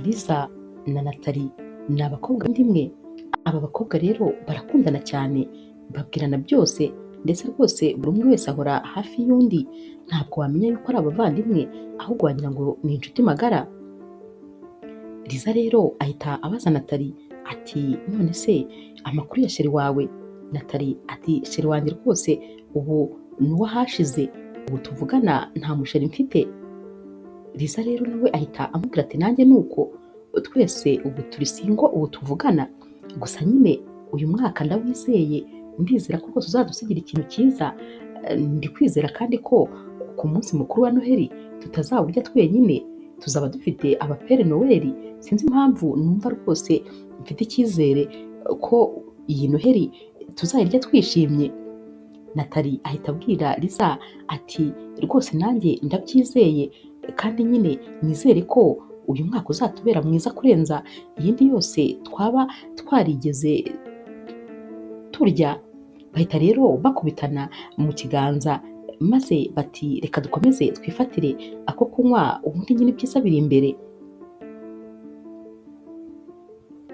Liza na Nathalie ni abakobwa b'indimwe. Aba bakobwa rero barakundana cyane, babwirana byose ndetse rwose buri umwe wese ahora hafi y'undi, ntabwo wamenya yuko ari abavandimwe ahubwo wagira ngo ni inshuti magara. Liza rero ahita abaza Nathalie ati none se amakuru ya chéri wawe? Nathalie ati chéri wanjye rwose ubu ni uw'ahashize, ubu tuvugana nta muchéri mfite. Liza rero nawe ahita amubwira ati nanjye ni uko, twese ubu turi single, ubu tuvugana, gusa nyine uyu mwaka ndawizeye, ndizera ko rwose uzadusigira ikintu cyiza, ndi kwizera kandi ko ku munsi mukuru wa Noheli tutazawurya twenyine, tuzaba dufite abapère Noël. Sinzi impamvu numva rwose mfite icyizere ko iyi Noheli tuzayirya twishimye. Nathalie ahita abwira Liza ati rwose nanjye ndabyizeye kandi nyine nizere ko uyu mwaka uzatubera mwiza kurenza iyindi yose twaba twarigeze turya. Bahita rero bakubitana mu kiganza maze bati reka dukomeze twifatire ako kunywa, ubundi nyine ibyiza biri imbere.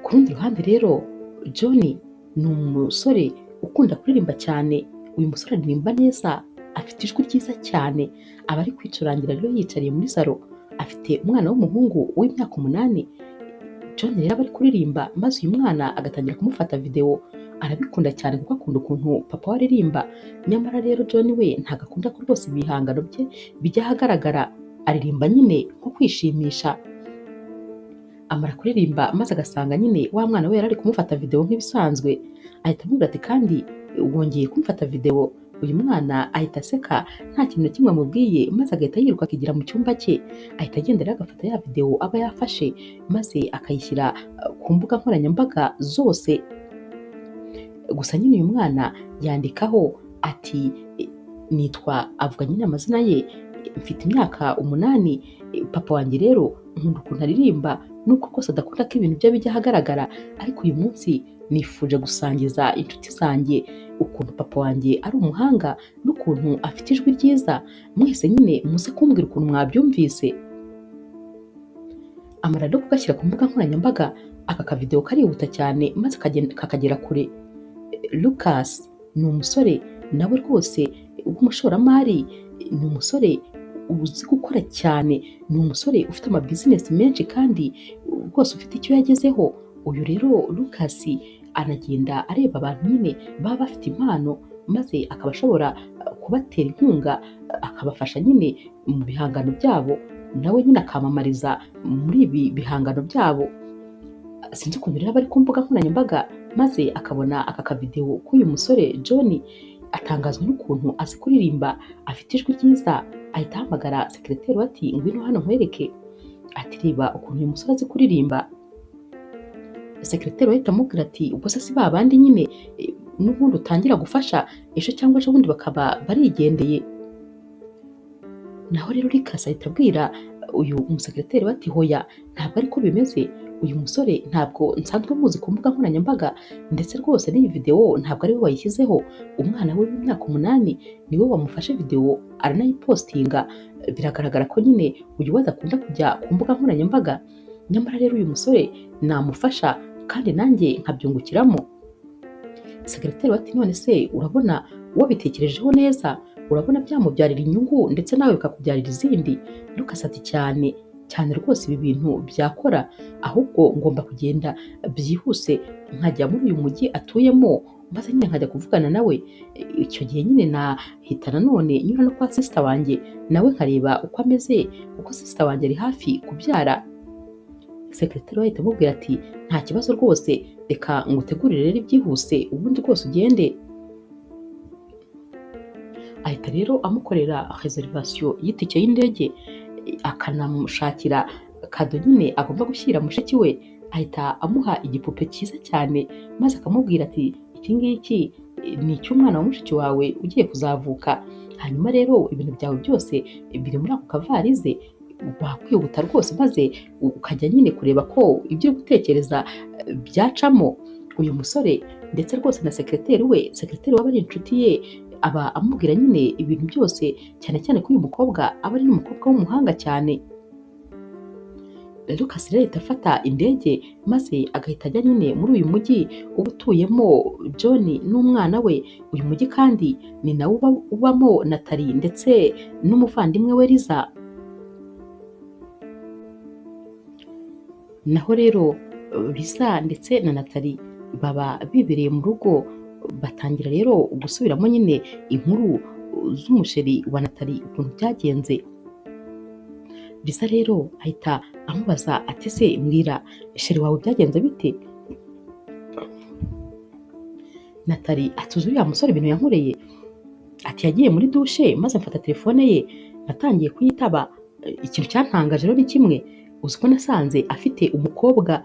Ku rundi ruhande rero John ni umusore ukunda kuririmba cyane, uyu musore aririmba neza, afite ijwi ryiza cyane, aba ari kwicurangira rero yiyicariye muri salo, afite umwana w'umuhungu w'imyaka 8. John rero aba ari kuririmba maze uyu mwana agatangira kumufata videwo, arabikunda cyane kuko akunda ukuntu papa we aririmba, nyamara rero John we ntabwo akunda ko rwose ibihangano bye bijya ahagaragara, aririmba nyine nko kwishimisha. Amara kuririmba maze agasanga nyine wa mwana we yari ari kumufata videwo nk'ibisanzwe, ahita amubwira ati kandi wongeye kumufata videwo. Uyu mwana ahita aseka nta kintu na kimwe amubwiye, maze agahita yiruka akigira mu cyumba cye, ahita agenda rero agafata ya videwo aba yafashe maze akayishyira ku mbuga nkoranyambaga zose. Gusa nyine uyu mwana yandikaho ati nitwa, avuga nyine amazina ye, mfite imyaka 8, papa wanjye rero nkunda ukuntu aririmba nubwo rwose adakunda ko ibintu bye bijya ahagaragara, ariko uyu munsi nifuje gusangiza inshuti zanjye ukuntu papa wanjye ari umuhanga n'ukuntu afite ijwi ryiza, mwese nyine muze kumbwira ukuntu mwabyumvise. Amara rero kugashyira ku mbuga nkoranyambaga, aka kavidewo karihuta cyane maze kakagera kure. Lucas ni umusore nawe rwose w'umushoramari, ni umusore uzi gukora cyane, ni umusore ufite amabizinesi menshi kandi rwose ufite icyo yagezeho. Uyu rero Lucas anagenda areba abantu nyine baba bafite impano maze akaba ashobora kubatera inkunga, akabafasha nyine mu bihangano byabo, nawe nyine akamamariza muri ibi bihangano byabo. Sinzi ukuntu rero aba ari ku mbuga nkoranyambaga maze akabona aka kavidewo k'uyu musore John, atangazwa n'ukuntu azi kuririmba, afite ijwi ryiza, ahita ahamagara sekereteri we ati ngwino hano nkwereke, ati reba ukuntu uyu musore azi kuririmba. Sekereteri we ahita amubwira ati ubwo se si ba bandi nyine n'ubundi utangira gufasha ejo cyangwa ejo bundi bakaba barigendeye. Naho rero Lucas ahita abwira uyu musekereteri we ati hoya ntabwo ariko bimeze, uyu musore ntabwo nsanzwe muzi ku mbuga nkoranyambaga, ndetse rwose n'iyi videwo ntabwo ari we wayishyizeho, umwana we w'imyaka 8 niwe wamufashe videwo aranayipostinga, biragaragara ko nyine uyu we adakunda kujya ku mbuga nkoranyambaga, nyamara rero uyu musore namufasha kandi nanjye nkabyungukiramo. Sekereteri we ati none se urabona wabitekerejeho neza, urabona byamubyarira inyungu ndetse nawe bikakubyarira izindi? Lucas ati cyane cyane rwose ibi bintu byakora, ahubwo ngomba kugenda byihuse nkajya muri uyu mujyi atuyemo maze nyine nkajya kuvugana nawe. Icyo gihe nyine nahita nanone nyura no kwa sister wanjye nawe nkareba uko ameze, kuko sister wanjye ari hafi kubyara. Sekereteri we ahita amubwira ati nta kibazo rwose, reka ngutegurire rero ibyihuse ubundi rwose ugende. Ahita rero amukorera reservation y'itike y'indege, akanamushakira cadeau nyine agomba gushyira mushiki we, ahita amuha igipupe cyiza cyane maze akamubwira ati iki ngiki ni icy'umwana wa mushiki wawe ugiye kuzavuka, hanyuma rero ibintu byawe byose biri muri ako kavarize, wakwihuta rwose maze ukajya nyine kureba ko ibyo uri gutekereza byacamo. Uyu musore ndetse rwose na sekereteri we, sekereteri we aba ari inshuti ye, aba amubwira nyine ibintu byose, cyane cyane ko uyu mukobwa aba ari n'umukobwa w'umuhanga cyane. Lucas rero ahita afata indege maze agahita ajya nyine muri uyu mujyi uba utuyemo John n'umwana we. Uyu mujyi kandi ni nawo ubamo Nathalie ndetse n'umuvandimwe we Liza. Naho rero Liza ndetse na Nathalie baba bibereye mu rugo, batangira rero gusubiramo nyine inkuru z'umusheri wa Nathalie ukuntu byagenze. Liza rero ahita amubaza ati se mbwira sheri wawe byagenze bite? Nathalie ati uzi uriya musore ibintu yankoreye? Ati yagiye muri dushe maze mfata telefone ye natangiye kuyitaba. Ikintu cyantangaje rero ni kimwe, uzi ko nasanze afite umukobwa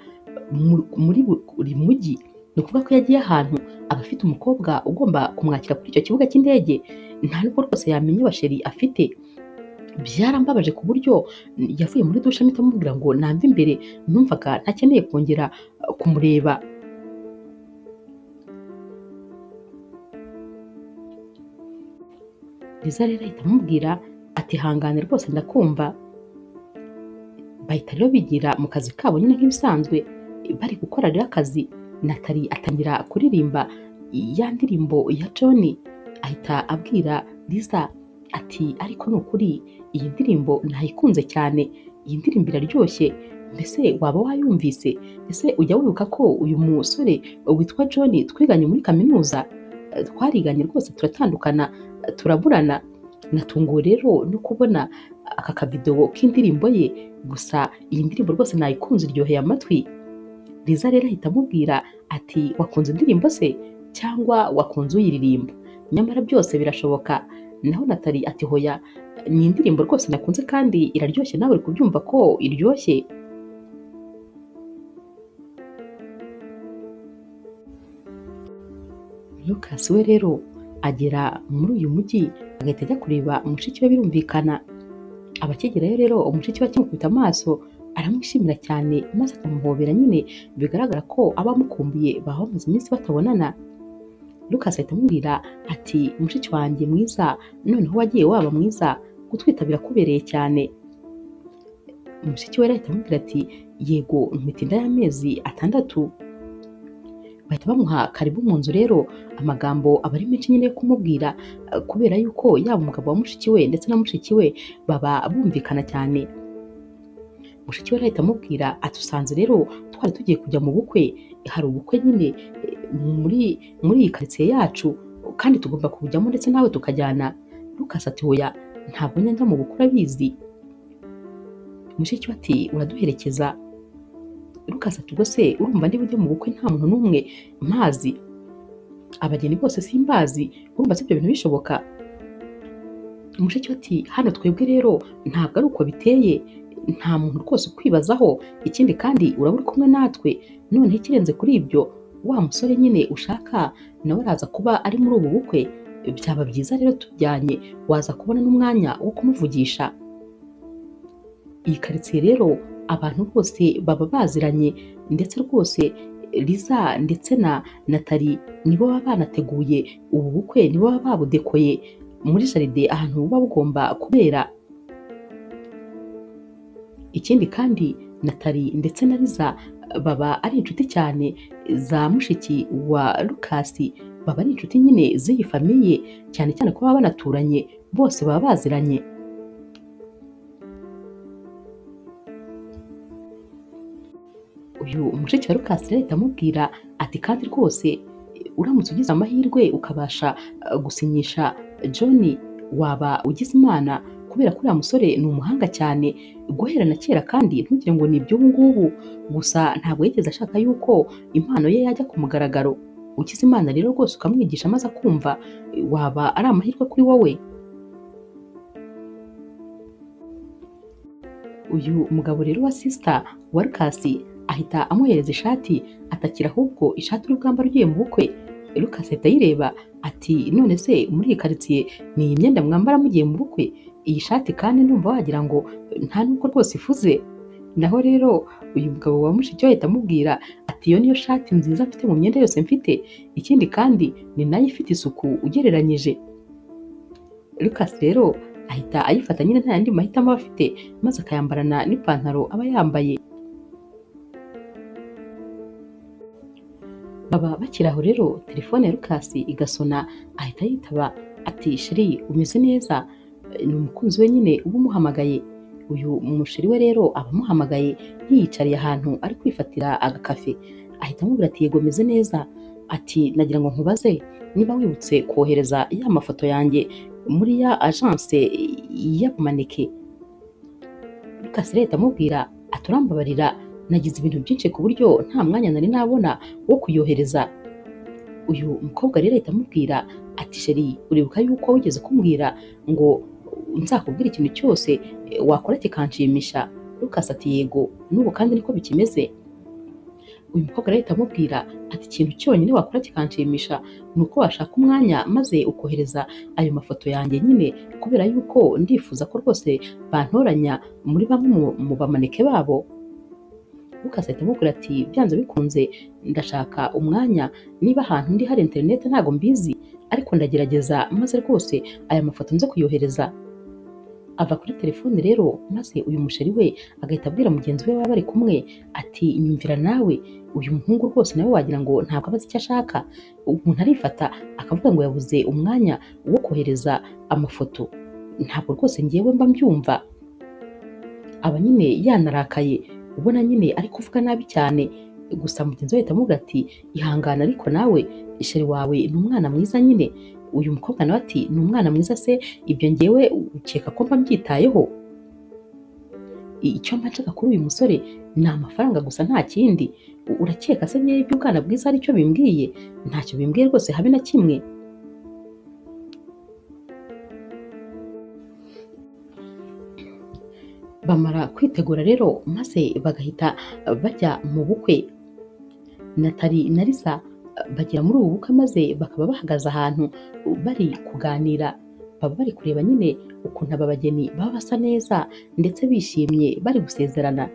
muri buri mujyi. Ni ukuvuga ko yagiye ahantu aba afite umukobwa ugomba kumwakira kuri icyo kibuga cy'indege, nta nubwo rwose yamenya abasheri afite. Byarambabaje ku buryo yavuye muri dushe mpita amubwira ngo namve imbere, numvaga ntakeneye kongera kumureba. Liza rero ahita amubwira ati hangane rwose ndakumva. Bahita rero bigira mu kazi kabo nyine nk'ibisanzwe, bari gukora rero akazi. Nathalie atangira kuririmba ya ndirimbo ya John, ahita abwira Liza ati ariko ni ukuri iyi ndirimbo nayikunze cyane, iyi ndirimbo iraryoshye, mbese waba wayumvise? Ese ujya wibuka ko uyu musore witwa John twiganye muri kaminuza? Twariganye rwose turatandukana turaburana. Natunguwe rero no kubona aka kavidewo k'indirimbo ye, gusa iyi ndirimbo rwose nayikunze iryoheye amatwi. Liza rero ahita amubwira ati wakunze indirimbo se cyangwa wakunze uyiririmba? Nyamara byose birashoboka. Naho Nathalie ati hoya, ni indirimbo rwose nakunze kandi iraryoshye, nawe uri kubyumva ko iryoshye. Lucas we rero agera muri uyu mujyi agahita ajya kureba mushiki we birumvikana. Abakigerayo rero umushiki we akimukubita amaso aramwishimira cyane maze akamuhobera nyine, bigaragara ko aba amukumbuye, baba bamaze iminsi batabonana. Lucas ahita amubwira ati mushiki wanjye mwiza, noneho wagiye waba mwiza, gutwita birakubereye cyane. Mushiki we ahita amubwira ati yego ntwite inda y'amezi 6. Bahita bamuha karibu mu nzu rero, amagambo aba ari menshi nyine yo kumubwira, kubera yuko yaba umugabo wa mushiki we ndetse na mushiki we baba bumvikana cyane. Mushiki we ahita amubwira ati usanze rero twari tugiye kujya mu bukwe, hari ubukwe nyine muri iyi karitsiye yacu kandi tugomba kubujyamo ndetse nawe tukajyana. Lucas ati hoya ntabwo njya mu bukwe urabizi. Mushiki we ati uraduherekeza. Lucas ati ubwo se urumva niba ujya mu bukwe nta muntu n'umwe mpazi, abageni bose simbazi, urumva si ibyo bintu bishoboka? Mushiki we ati hano twebwe rero ntabwo ari uko biteye, nta muntu rwose ukwibazaho, ikindi kandi uraba uri kumwe natwe, noneho ikirenze kuri ibyo wa musore nyine ushaka nawe araza kuba ari muri ubu bukwe, byaba byiza rero tujyanye, waza kubona n'umwanya wo kumuvugisha. Iyi karitsiye rero abantu bose baba baziranye, ndetse rwose Liza ndetse na Nathalie nibo baba banateguye ubu bukwe, nibo baba babudekoye muri jaride ahantu buba bugomba kubera. Ikindi kandi Nathalie ndetse na Liza baba ari inshuti cyane za mushiki wa Lucas, baba ari inshuti nyine z'iyi famiye, cyane cyane ko baba banaturanye, bose baba baziranye. Uyu mushiki wa Lucas rero ahita amubwira ati kandi rwose uramutse ugize amahirwe ukabasha gusinyisha John waba ugize Imana, kubera ko uriya musore ni umuhanga cyane guhera na kera, kandi ntugire ngo ni iby'ubu ngubu gusa, ntabwo yigeze ashaka yuko impano ye yajya ku mugaragaro. Ugize Imana rero rwose ukamwigisha maze akumva, waba ari amahirwe kuri wowe. Uyu mugabo rero wa sister wa Lucas ahita amuhereza ishati, atakira ahubwo ishati uri bwambare ugiye mu bukwe. Lucas ahita ayireba ati none se muri iyi karitsiye ni iyi myenda mwambara mugiye mu bukwe? Iyi shati kandi ndumva wagira ngo nta nubwo rwose ifuze. Naho rero uyu mugabo wa mushiki we ahita amubwira ati iyo niyo shati nziza mfite mu myenda yose mfite, ikindi kandi ni nayo ifite isuku ugereranyije. Lucas rero ahita ayifata nyine nta yandi mahitamo aba afite, maze akayambarana n'ipantaro aba yambaye. Baba bakiri aho rero telefone ya Lucas igasona, ahita yitaba ati chéri umeze neza? Ni umukunzi we nyine uba umuhamagaye. Uyu musheri we rero aba amuhamagaye yiyicariye ahantu ari kwifatira agakafe, ahita amubwira ati yego meze neza, ati nagira ngo nkubaze niba wibutse kohereza ya mafoto yanjye muri ya agence y'abamaneke. Lucas rero ahita amubwira ati urambabarira nagize ibintu byinshi ku buryo nta mwanya nari nabona wo kuyohereza. Uyu mukobwa rero ahita amubwira ati chéri uribuka yuko wigeze kumbwira ngo nzakubwira ikintu cyose wakora kikanshimisha? Lucas ati yego n'ubu kandi niko bikimeze. Uyu mukobwa rero ahita amubwira ati ikintu cyonyine wakora kikanshimisha ni uko washaka umwanya maze ukohereza ayo mafoto yanjye nyine, kubera yuko ndifuza ko rwose bantoranya muri bamwe mu bamaneke babo. Lucas ahita amubwira ati byanze bikunze ndashaka umwanya, niba ahantu ndi hari interineti ntabwo mbizi ariko ndagerageza maze rwose aya mafoto nze kuyohereza. Ava kuri telefone rero maze uyu musheri we agahita abwira mugenzi we baba bari kumwe ati nyumvira nawe uyu muhungu rwose nawe wagira ngo ntabwo abazi icyo ashaka, umuntu arifata akavuga ngo yabuze umwanya wo kohereza amafoto, ntabwo rwose ngewe mba mbyumva. Aba nyine yanarakaye ubona nyine ari kuvuga nabi cyane, gusa mugenzi we ahita amubwira ati ihangane ariko nawe chéri wawe ni umwana mwiza nyine. Uyu mukobwa nawe ati ni umwana mwiza se ibyo ngewe ukeka ko mba mbyitayeho? Icyo mba nshaka kuri uyu musore ni amafaranga gusa nta kindi, urakeka se ngewe iby'ubwana bwiza aricyo bimbwiye? Ntacyo bimbwiye rwose habe na kimwe. Bamara kwitegura rero maze bagahita bajya mu bukwe. Natali na Lisa bagera muri ubu bukwe maze bakaba bahagaze ahantu bari kuganira, baba bari kureba nyine ukuntu aba bageni baba basa neza ndetse bishimye bari gusezerana.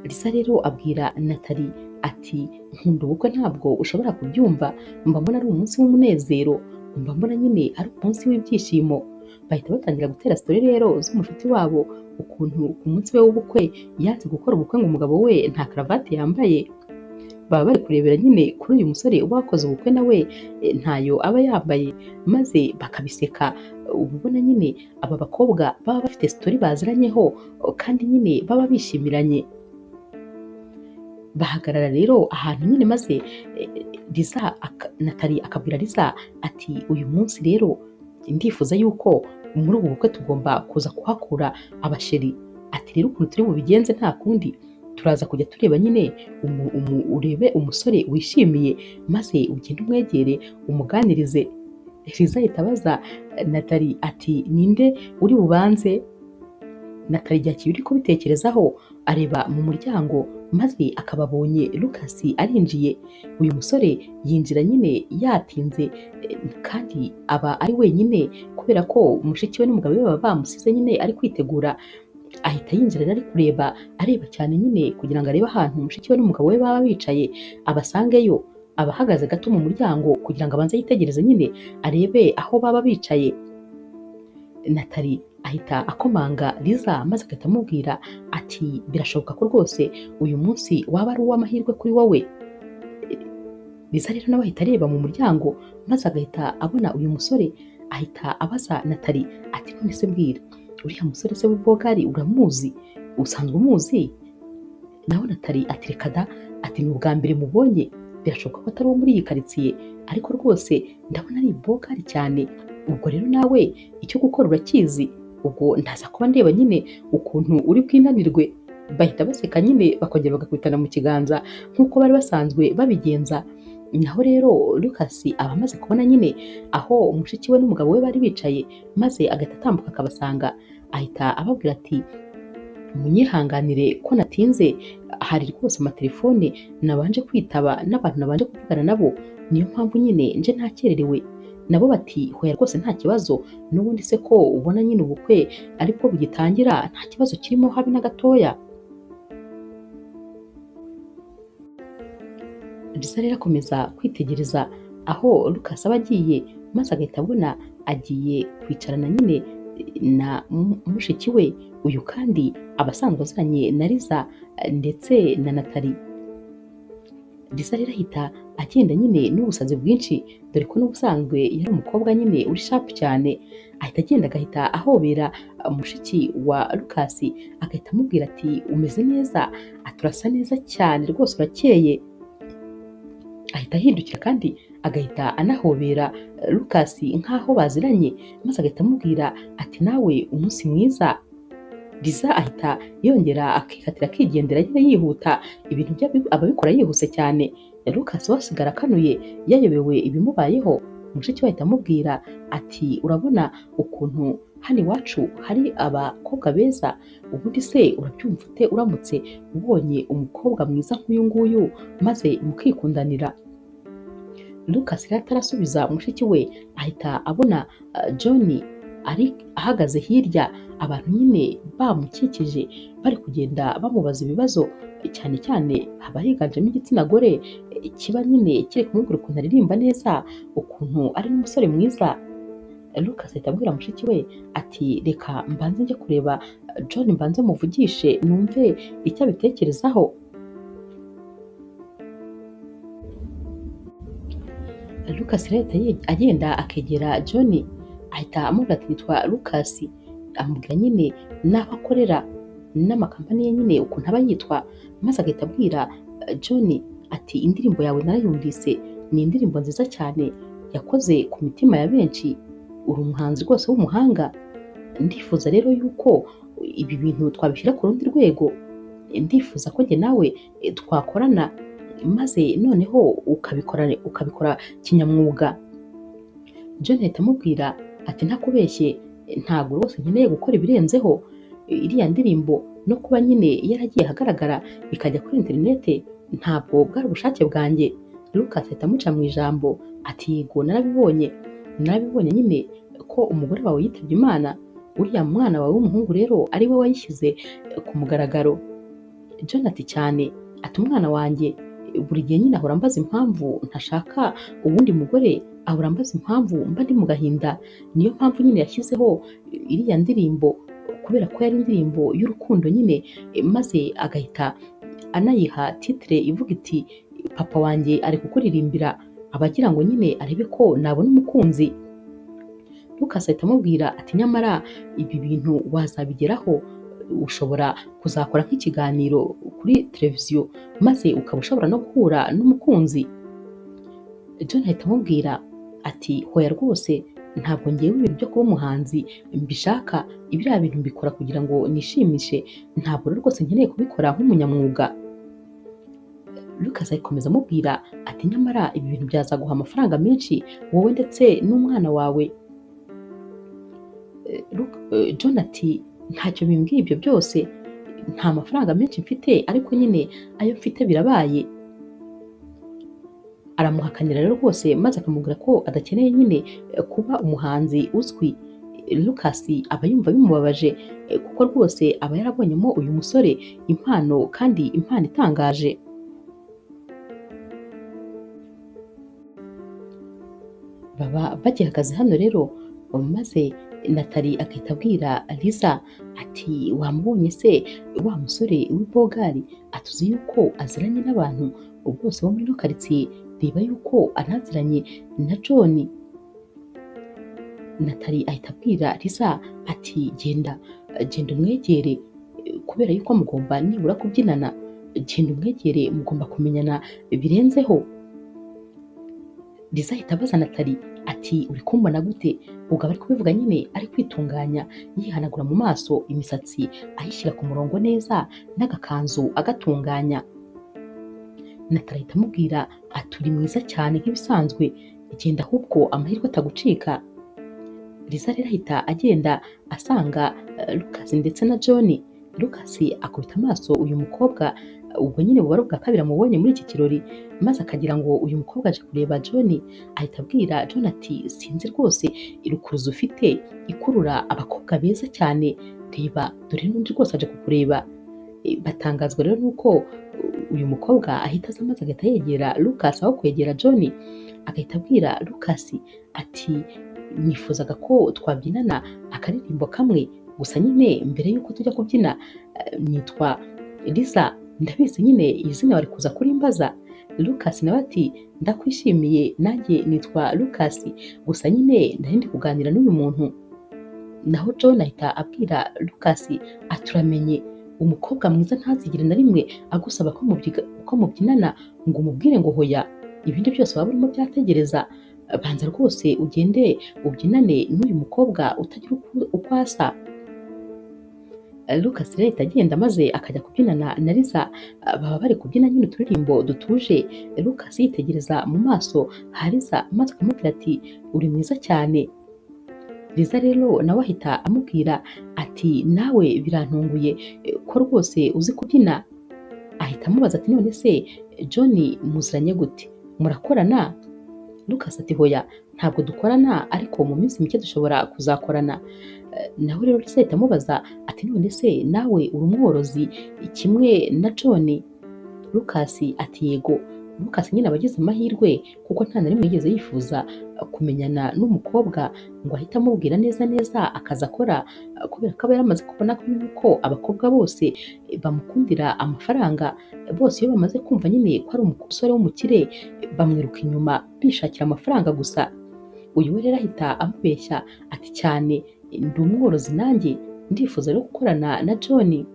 Lisa rero abwira Natali ati nkunda ubukwe ntabwo ushobora kubyumva, mba mbona ari umunsi w'umunezero, mba mbona nyine ari umunsi w'ibyishimo. Bahita batangira gutera story rero z'umushuti wabo ukuntu ku munsi we w'ubukwe yanze gukora ubukwe ngo umugabo we nta karavati yambaye. Baba bari kurebera nyine kuri uyu musore uba wakoze ubukwe nawe ntayo aba yambaye, maze bakabiseka. Uba ubona nyine aba bakobwa baba bafite story baziranyeho kandi nyine baba bishimiranye. Bahagarara rero ahantu nyine maze Lisa Natali akabwira Lisa ati uyu munsi rero ndifuza yuko muri ubu bukwe tugomba kuza kuhakura abasheri, ati rero ukuntu turi bubigenze nta kundi, turaza kujya tureba nyine urebe umusore wishimiye maze ugende umwegere umuganirize. Lisa ahita abaza Natali ati ninde uri bubanze? Natali igihe akiri kubitekerezaho areba mu muryango maze akababonye Lucas arinjiye. Uyu musore yinjira nyine yatinze kandi aba ari wenyine kubera ko mushiki we n'umugabo we baba bamusize nyine ari kwitegura. Ahita yinjira ari kureba areba cyane nyine kugira ngo arebe ahantu mushiki we n'umugabo we baba bicaye abasangeyo. Aba ahagaze gato mu muryango kugira ngo abanze yitegereze nyine arebe aho baba bicaye. Natali ahita akomanga Lisa maze agahita amubwira ati birashoboka ko rwose uyu munsi waba ari uw'amahirwe kuri wowe. Lisa rero nawe ahita areba mu muryango maze agahita abona uyu musore, ahita abaza Natali ati none se mbwira uriya musore se w'ibogari uramuzi? Usanzwe umuzi? Nawe Natali ati reka da, ati ni ubwa mbere mubonye, birashoboka ko atari uwo muri iyi karitsiye ariko rwose ndabona ari ibogari cyane, ubwo rero nawe icyo gukora urakizi, ubwo ndaza kuba ndeba nyine ukuntu uri bwinanirwe. Bahita baseka nyine bakongera bagakubitana mu kiganza nk'uko bari basanzwe babigenza. Naho rero Lucas aba amaze kubona nyine aho mushiki we n'umugabo we bari bicaye maze agahita atambuka akabasanga, ahita ababwira ati munyihanganire ko natinze, hari rwose amatelefone nabanje kwitaba n'abantu nabanje kuvugana nabo, niyo mpamvu nyine nje ntakererewe. Nabo bati hoya rwose nta kibazo, n'ubundi se ko ubona nyine ubukwe aribwo bugitangira nta kibazo kirimo habe na gatoya. Lisa rero akomeza kwitegereza aho Lucas aba agiye maze agahita abona agiye kwicarana nyine na mushiki we, uyu kandi aba asanzwe aziranye na Lisa ndetse na Natali. Lisa rero ahita agenda nyine n'ubusazi bwinshi, dore ko n'ubusanzwe yari umukobwa nyine uri sharp cyane. Ahita agenda agahita ahobera mushiki wa Lucas, agahita amubwira ati umeze neza, ati urasa neza cyane rwose urakeye. Ahita ahindukira kandi agahita anahobera Lucas nk'aho baziranye, maze agahita amubwira ati nawe umunsi mwiza. Liza ahita yongera akikatira akigendera nyine yihuta, ibintu bye ababikora yihuse cyane. Lucas we asigara akanuye yayobewe ibimubayeho. Mushiki we ahita amubwira ati urabona ukuntu hano iwacu hari abakobwa beza, ubundi se urabyumva ute uramutse ubonye umukobwa mwiza nk'uyu nguyu maze mukikundanira? Lucas rero atarasubiza mushiki we ahita abona John ari ahagaze hirya, abantu nyine bamukikije bari kugenda bamubaza ibibazo, cyane cyane haba higanjemo igitsina gore kiba nyine kiri kumubwira ukuntu aririmba neza, ukuntu ari n'umusore mwiza. Lucas ahita abwira mushiki we ati reka mbanze njye kureba John, mbanze muvugishe numve icyo abitekerezaho. Lucas rero ahita agenda akegera John, ahita amubwira ati nitwa Lucas, amubwira nyine n'aho akorera n'amakampani ye nyine ukuntu aba yitwa, maze agahita abwira John ati indirimbo yawe narayumvise, ni indirimbo nziza cyane yakoze ku mitima ya benshi, uri umuhanzi rwose w'umuhanga, ndifuza rero yuko ibi bintu twabishyira ku rundi rwego, ndifuza ko njye nawe twakorana maze noneho ukabikora kinyamwuga. John ahita amubwira ati ntakubeshye, ntabwo rwose nkeneye gukora ibirenzeho, iriya ndirimbo no kuba nyine yaragiye ahagaragara ikajya kuri interinete ntabwo bwari ubushake bwanjye. Lucas ahita amuca mu ijambo ati yego narabibonye, narabibonye nyine ko umugore wawe yitabye Imana, uriya mwana wawe w'umuhungu rero ari we wayishyize ku mugaragaro. John ati cyane, ati umwana wanjye buri gihe nyine ahora ambaza impamvu ntashaka uwundi mugore, ahora ambaza impamvu mba ndi mu gahinda, niyo mpamvu nyine yashyizeho iriya ndirimbo kubera ko yari indirimbo y'urukundo nyine, maze agahita anayiha titire ivuga iti papa wanjye ari kukuririmbira, aba agira ngo nyine arebe ko nabona umukunzi. Lucas ahita amubwira ati nyamara ibi bintu wazabigeraho, ushobora kuzakora nk'ikiganiro kuri televiziyo maze ukaba ushobora no guhura n'umukunzi. John ahita amubwira ati hoya rwose ntabwo ngewe ibintu byo kuba umuhanzi mbishaka, ibiriya bintu mbikora kugira ngo nishimishe, ntabwo rero rwose nkeneye kubikora nk'umunyamwuga. Lucas akomeza amubwira ati nyamara ibi bintu byazaguha amafaranga menshi wowe ndetse n'umwana wawe. John ati ntacyo bimbwiye ibyo byose, nta mafaranga menshi mfite ariko nyine ayo mfite birabaye. Aramuhakanira rero rwose maze akamubwira ko adakeneye nyine kuba umuhanzi uzwi. Lucas aba yumva bimubabaje kuko rwose aba yarabonyemo uyu musore impano kandi impano itangaje. Baba bagihagaze hano rero, maze Nathalie agahita abwira Liza ati wamubonye se wa musore w'ibogari, atuzi yuko aziranye n'abantu bose bo muri ino karitsiye, reba yuko anaziranye na John. Nathalie ahita abwira Liza ati genda genda umwegere, kubera yuko mugomba nibura kubyinana, genda umwegere mugomba kumenyana birenzeho. Liza ahita abaza Nathalie ati uri kumbona gute? Ubwo aba ari kubivuga nyine ari kwitunganya yihanagura mu maso, imisatsi ayishyira ku murongo neza n'agakanzu agatunganya. Nathalie ahita amubwira ati uri mwiza cyane nk'ibisanzwe, genda ahubwo amahirwe atagucika. Liza rero ahita agenda asanga Lucas ndetse na John. Lucas akubita amaso uyu mukobwa, ubwo nyine buba ari ubwa kabiri amubonye muri iki kirori, maze akagira ngo uyu mukobwa aje kureba John. Ahita abwira John ati sinzi rwose irukuruzi ufite ikurura abakobwa beza cyane, reba dore n'undi rwose aje kukureba. Batangazwa rero nuko uyu mukobwa ahita aza maze agahita yegera Lucas aho kwegera John, agahita abwira Lucas ati nifuzaga ko twabyinana akaririmbo kamwe gusa nyine mbere y'uko tujya kubyina, nitwa Liza, ndabizi nyine izina bari kuza kurimbaza, Lucas nawe ati ndakwishimiye nanjye nitwa Lucas, gusa nyine nari ndi kuganira n'uyu muntu. Naho John ahita abwira Lucas ati uramenye umukobwa mwiza ntazigere na rimwe agusaba ko mubyinana ngo umubwire ngo hoya, ibindi byose waba urimo byategereza, banza rwose ugende ubyinane n'uyu mukobwa utagira uko asa. Lucas rero ahita agenda maze akajya kubyinana na Liza, baba bari kubyina nyine uturirimbo dutuje. Lucas yitegereza mu maso ha Liza maze akamubwira ati uri mwiza cyane. Liza rero nawe ahita amubwira ati nawe birantunguye ko rwose uzi kubyina. Ahita amubaza ati none se John muziranye gute, murakorana? Lucas ati hoya ntabwo dukorana, ariko mu minsi mike dushobora kuzakorana. Nawe rero Liza ahita amubaza ati none se nawe uri umworozi kimwe na John? Lucas ati yego. Lucas nyine aba agize amahirwe kuko nta na rimwe yigeze yifuza kumenyana n'umukobwa ngo ahite amubwira neza neza akazi akora, kubera ko aba yaramaze kubona ko abakobwa bose bamukundira amafaranga, bose iyo bamaze kumva nyine ko ari umusore w'umukire bamwiruka inyuma bishakira amafaranga gusa. Uyu we rero ahita amubeshya ati cyane ndi umworozi nanjye ndifuza rero gukorana na John.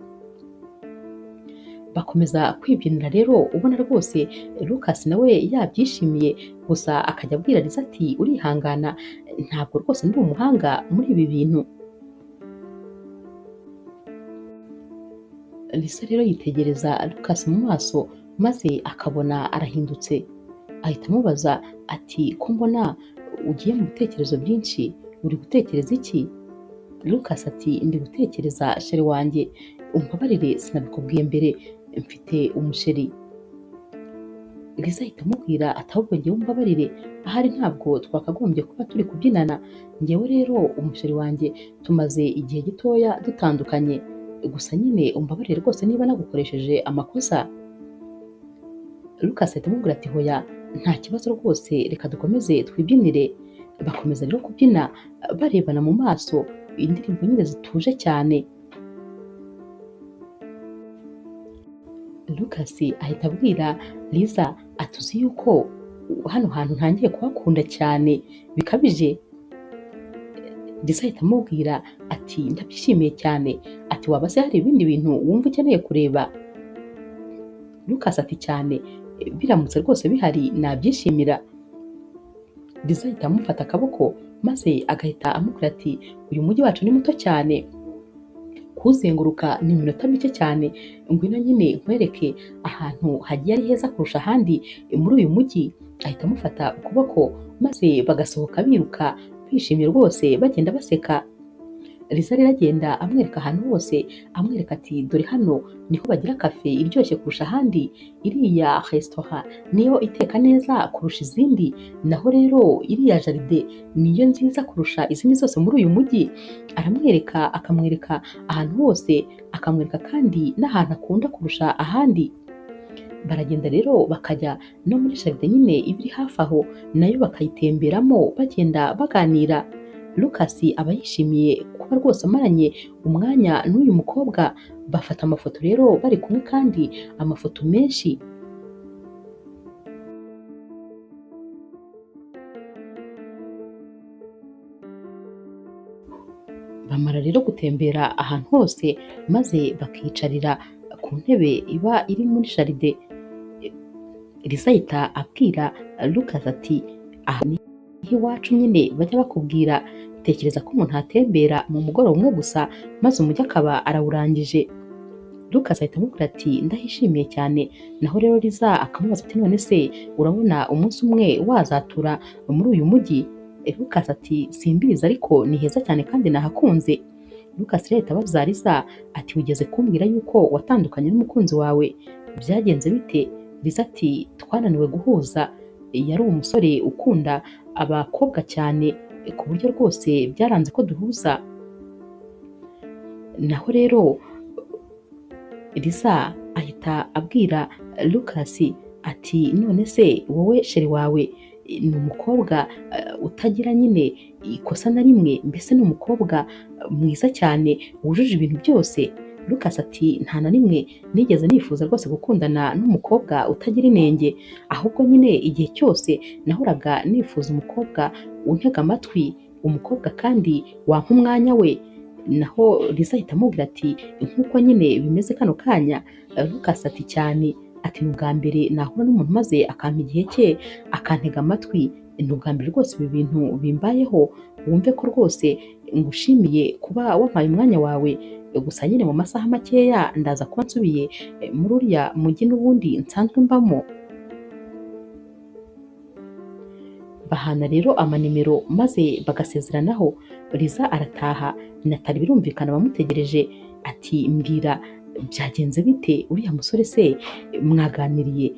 Bakomeza kwibyinira rero ubona rwose Lucas nawe yabyishimiye, gusa akajya abwira Liza ati urihangana ntabwo rwose ndi umuhanga muri ibi bintu. Liza rero yitegereza Lucas mu maso maze akabona arahindutse, ahita amubaza ati ko mbona ugiye mu bitekerezo byinshi, uri gutekereza iki? Lucas ati ndi gutekereza sheri wanjye, umbabarire sinabikubwiye mbere, mfite umusheri. Liza ahita amubwira ati ahubwo njyewe umbabarire, ahari ntabwo twakagombye kuba turi kubyinana, njyewe rero umusheri wanjye tumaze igihe gitoya dutandukanye, gusa nyine umbabarire rwose niba nagukoresheje amakosa. Lucas ahita amubwira ati hoya nta kibazo rwose, reka dukomeze twibyinire. Bakomeza rero kubyina barebana mu maso, indirimbo nyine zituje cyane. Lucas ahita abwira Liza ati uzi yuko hano hantu ntangiye kuhakunda cyane bikabije. Liza ahita amubwira ati ndabyishimiye cyane, ati waba se hari ibindi bintu wumva ukeneye kureba? Lucas ati cyane, biramutse rwose bihari nabyishimira. Liza ahita amufata akaboko maze agahita amubwira ati uyu mujyi wacu ni muto cyane, kuzenguruka ni iminota mike cyane, ngwino nyine nkwereke ahantu hagiye ari heza kurusha ahandi muri uyu mujyi. Ahita amufata ukuboko maze bagasohoka biruka bishimye rwose bagenda baseka. Liza rero agenda amwereka ahantu hose, amwereka ati dore hano niho bagira kafe iryoshye kurusha ahandi, iriya resitora niyo iteka neza kurusha izindi, naho rero iriya jaride niyo nziza kurusha izindi zose muri uyu mujyi. Aramwereka akamwereka ahantu hose, akamwereka kandi n'ahantu akunda kurusha ahandi. Baragenda rero bakajya no muri jaride nyine iba iri hafi aho, nayo bakayitemberamo bagenda baganira. Lucas aba yishimiye kuba rwose amaranye umwanya n'uyu mukobwa, bafata amafoto rero bari kumwe kandi amafoto menshi. Bamara rero gutembera ahantu hose maze bakiyicarira ku ntebe iba iri muri jaride. Liza ahita abwira Lucas ati aha ni iwacu nyine bajya bakubwira, tekereza ko umuntu atembera mu mugoroba umwe gusa maze umujyi akaba arawurangije. Lucas ahita amubwira ati ndahishimiye cyane. Naho rero Liza akamubaza ati none se urabona umunsi umwe wazatura muri uyu mujyi? Lucas ati simbizi ariko ni heza cyane kandi nahakunze. Lucas rero ahita abaza Liza ati wigeze kumbwira yuko watandukanye n'umukunzi wawe, byagenze bite? Liza ati twananiwe guhuza, yari umusore ukunda abakobwa cyane ku buryo rwose byaranze ko duhuza. Naho rero Liza ahita abwira Lucas ati none se wowe sheri wawe ni umukobwa utagira nyine ikosa na rimwe, mbese ni umukobwa mwiza cyane wujuje ibintu byose? Lucas ati nta na rimwe nigeze nifuza rwose gukundana n'umukobwa utagira inenge, ahubwo nyine igihe cyose nahoraga nifuza umukobwa untega amatwi, umukobwa kandi wampa umwanya we. Naho Liza ahita amubwira ati nk'uko nyine bimeze kano kanya. Lucas ati cyane, ati ni ubwa mbere nahura n'umuntu maze akampa igihe cye akantega amatwi, ni ubwa mbere rwose ibi bintu bimbayeho, wumve ko rwose ngushimiye kuba wampaye umwanya wawe, gusa nyine mu masaha makeya ndaza kuba nsubiye muri uriya mujyi n'ubundi nsanzwe mbamo. Bahana rero amanimero maze bagasezeranaho. Liza arataha, Natali birumvikana bamutegereje, ati mbwira byagenze bite, uriya musore se mwaganiriye?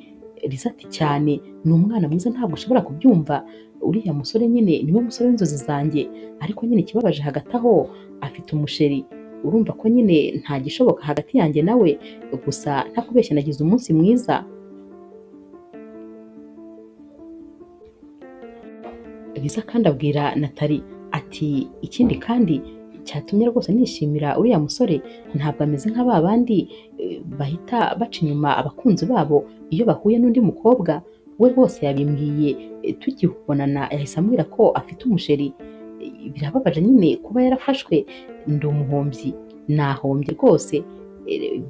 Liza ati cyane, ni umwana mwiza ntabwo ushobora kubyumva, uriya musore nyine niwe musore w'inzozi zanjye, ariko nyine ikibabaje hagati aho afite umusheri, urumva ko nyine nta gishoboka hagati yanjye nawe, gusa ntakubeshya nagize umunsi mwiza. Liza kandi abwira Natali ati ikindi kandi cyatumye rwose nishimira uriya musore, ntabwo ameze nka ba bandi bahita baca inyuma abakunzi babo iyo bahuye n'undi mukobwa, we rwose yabimbwiye tukibonana yahise ambwira ko afite umusheri, birababaje nyine kuba yarafashwe, ndi umuhombyi, nahombye rwose,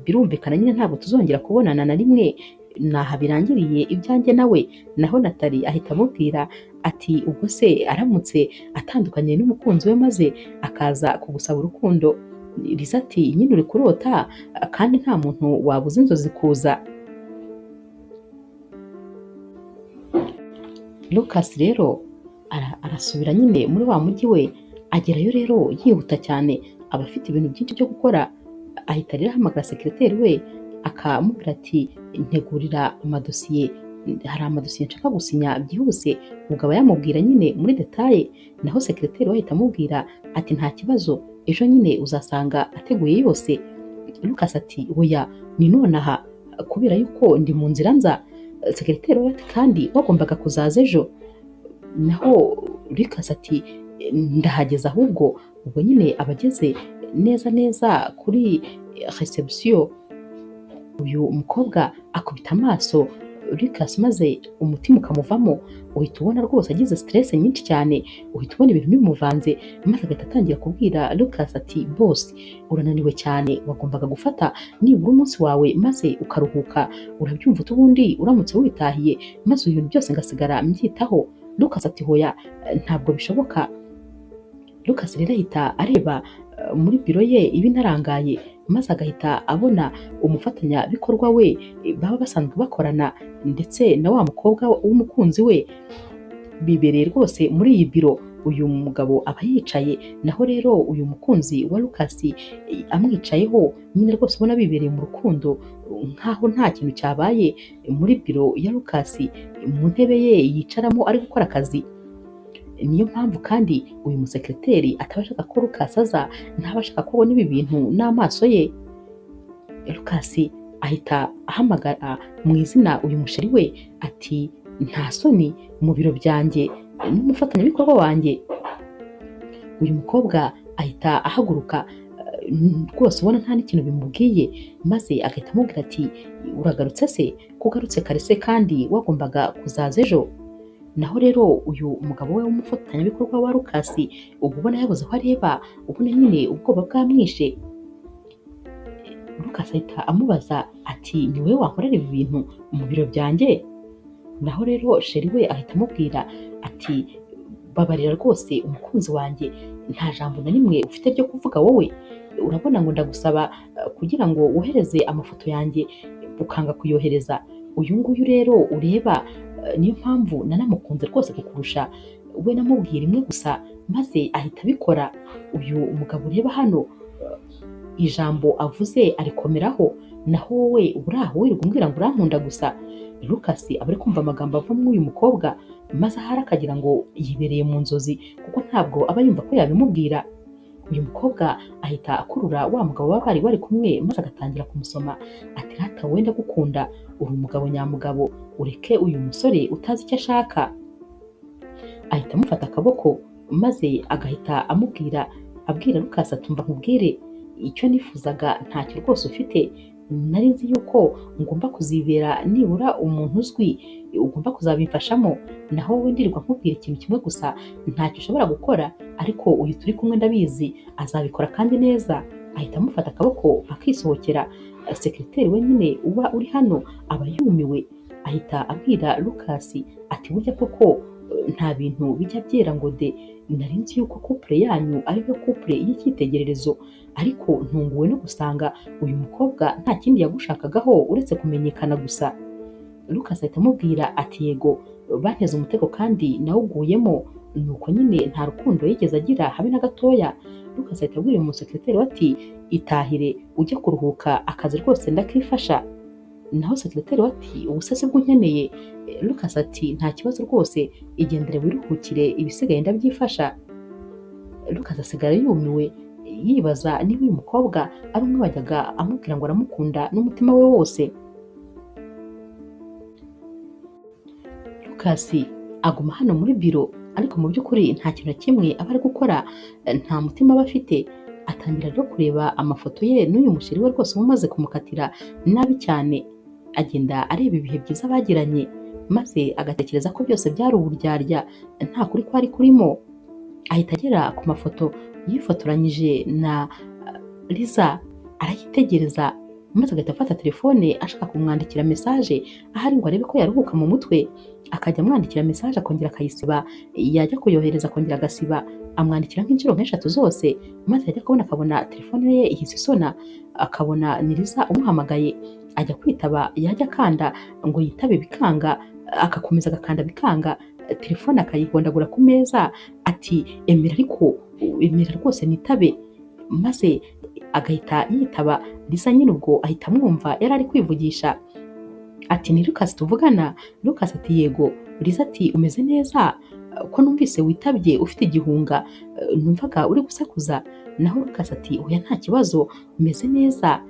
birumvikana nyine ntabwo tuzongera kubonana na rimwe, naha birangiriye ibyanjye nawe. Naho Natali ahita amubwira ati ubwo se aramutse atandukanye n'umukunzi we maze akaza kugusaba urukundo? Liza ati nyine uri kurota kandi nta muntu wabuza inzozi kuza. Lucas rero arasubira nyine muri wa mujyi we, agerayo rero yihuta cyane, aba afite ibintu byinshi byo gukora, ahita rero ahamagara sekireteri we akamubwira ati ntegurira amadosiye, hari amadosiye nshaka gusinya byihuse. Ubwo aba yamubwira nyine muri detaye, naho sekireteri we ahita amubwira ati nta kibazo, ejo nyine uzasanga ateguye yose. Lucas ati oya ni nonaha kubera yuko ndi mu nzira nza. Sekireteri we ati kandi wagombaga kuzaza ejo. Naho Lucas ati ndahageze ahubwo. Ubwo nyine abageze neza neza kuri reception, uyu mukobwa akubita amaso Lucas maze umutima ukamuvamo, uhita ubona rwose agize stress nyinshi cyane, uhita ubona ibintu bimuvanze, maze agahita atangira kubwira Lucas ati boss urananiwe cyane, wagombaga gufata nibura umunsi wawe maze ukaruhuka, urabyumva ubundi uramutse witahiye maze ibintu byose ngasigara mbyitaho. Lucas ati hoya ntabwo bishoboka. Lucas rero ahita areba muri biro ye ibinarangaye, maze agahita abona umufatanyabikorwa we baba basanzwe bakorana ndetse na wa mukobwa w'umukunzi we bibereye rwose muri iyi biro. Uyu mugabo aba yicaye, naho rero uyu mukunzi wa Lucas amwicayeho nyine rwose ubona bibereye mu rukundo nkaho nta kintu cyabaye. Muri biro ya Lucas mu ntebe ye yicaramo ari gukora akazi. Niyo mpamvu kandi uyu musekreteri ataba ashaka ko Lucas aza, ntaba ashaka ko abona ibi bintu n'amaso ye. Lucas ahita ahamagara mu izina uyu musheri we ati nta soni mu biro byanjye n'umufatanyabikorwa wanjye. Uyu mukobwa ahita ahaguruka rwose ubona nta n'ikintu bimubwiye, maze agahita amubwira ati uragarutse se, kugarutse kare se kandi wagombaga kuzaza ejo. Naho rero uyu mugabo we w'umufatanyabikorwa wa Lucas uba ubona yabuze aho areba, ubona nyine ubwoba bwamwishe. Lucas ahita amubaza ati ni wowe wankorera ibi bintu mu biro byanjye? Naho rero sheri we ahita amubwira ati babarira rwose umukunzi wanjye, nta jambo na rimwe ufite ryo kuvuga wowe, urabona ngo ndagusaba kugira ngo wohereze amafoto yanjye ukanga kuyohereza. Uyu nguyu rero ureba niyo mpamvu nanamukunze rwose kukurusha, we namubwiye rimwe gusa maze ahita abikora. Uyu mugabo ureba hano ijambo avuze arikomeraho, naho wowe uraho wirirwa umbwira ngo urankunda gusa. Lucas aba ari kumva amagambo ava muri uyu mukobwa, maze ahari akagira ngo yibereye mu nzozi kuko ntabwo aba yumva ko yabimubwira. Uyu mukobwa ahita akurura wa mugabo baba bari bari kumwe, maze agatangira kumusoma ati rata wowe ndagukunda, uri umugabo nyamugabo, ureke uyu musore utazi icyo ashaka. Ahita amufata akaboko maze agahita amubwira, abwira Lucas ati umva nkubwire, Icyo nifuzaga ntacyo rwose ufite, nari nzi yuko ngomba kuzibera nibura umuntu uzwi ugomba kuzabimfashamo, naho wowe ndirirwa nkubwira ikintu kimwe gusa ntacyo ushobora gukora, ariko uyu turi kumwe ndabizi azabikora kandi neza. Ahita amufata akaboko akisohokera. Sekreteri we nyine uba uri hano aba yumiwe, ahita abwira Lucas ati burya koko nta bintu bijya byera ngo de, nari nzi yuko couple yanyu ariyo couple y'icyitegererezo, ariko ntunguwe no gusanga uyu mukobwa nta kindi yagushakagaho uretse kumenyekana gusa. Lucas ahita amubwira ati yego banteze umutego kandi nawuguyemo, nuko nyine nta rukundo yigeze agira habe na gatoya. Lucas ahita abwira uyu musekreteri we ati itahire ujye kuruhuka akazi rwose ndakifasha. Naho sekreteri we ati ubuse sibwo unkeneye? Lucas ati nta kibazo rwose, igendere wiruhukire ibisigaye ndabyifasha. Lucas asigara yumiwe yibaza niba uyu mukobwa ari umwe wajyaga amubwira ngo aramukunda n'umutima we wose. Lucas aguma hano muri biro, ariko mu by'ukuri nta kintu na kimwe aba ari gukora, nta mutima aba afite. Atangira rero kureba amafoto ye n'uyu mushyiri we rwose uba umaze kumukatira nabi cyane, agenda areba ibihe byiza bagiranye, maze agatekereza ko byose byari uburyarya nta kuri kwari kurimo. Ahita agera ku mafoto yifotoranyije na Liza arayitegereza, maze agahita afata telefone ashaka kumwandikira mesaje ahari ngo arebe ko yaruhuka mu mutwe. Akajya amwandikira mesaje akongera akayisiba, yajya kuyohereza akongera agasiba, amwandikira nk'inshuro nk'eshatu zose, maze yajya kubona akabona telefone ye ihise isona, akabona ni Liza umuhamagaye, ajya kwitaba, yajya akanda ngo yitabe bikanga, agakomeza agakanda bikanga, telefone akayihondagura ku meza ati emera ariko emera rwose nitabe, maze agahita yitaba. Liza nyine ubwo ahita amwumva yari ari kwivugisha ati ni Lucas tuvugana? Lucas ati yego. Liza ati umeze neza ko numvise witabye ufite igihunga, numvaga uri gusakuza. Naho Lucas ati oya nta kibazo umeze neza.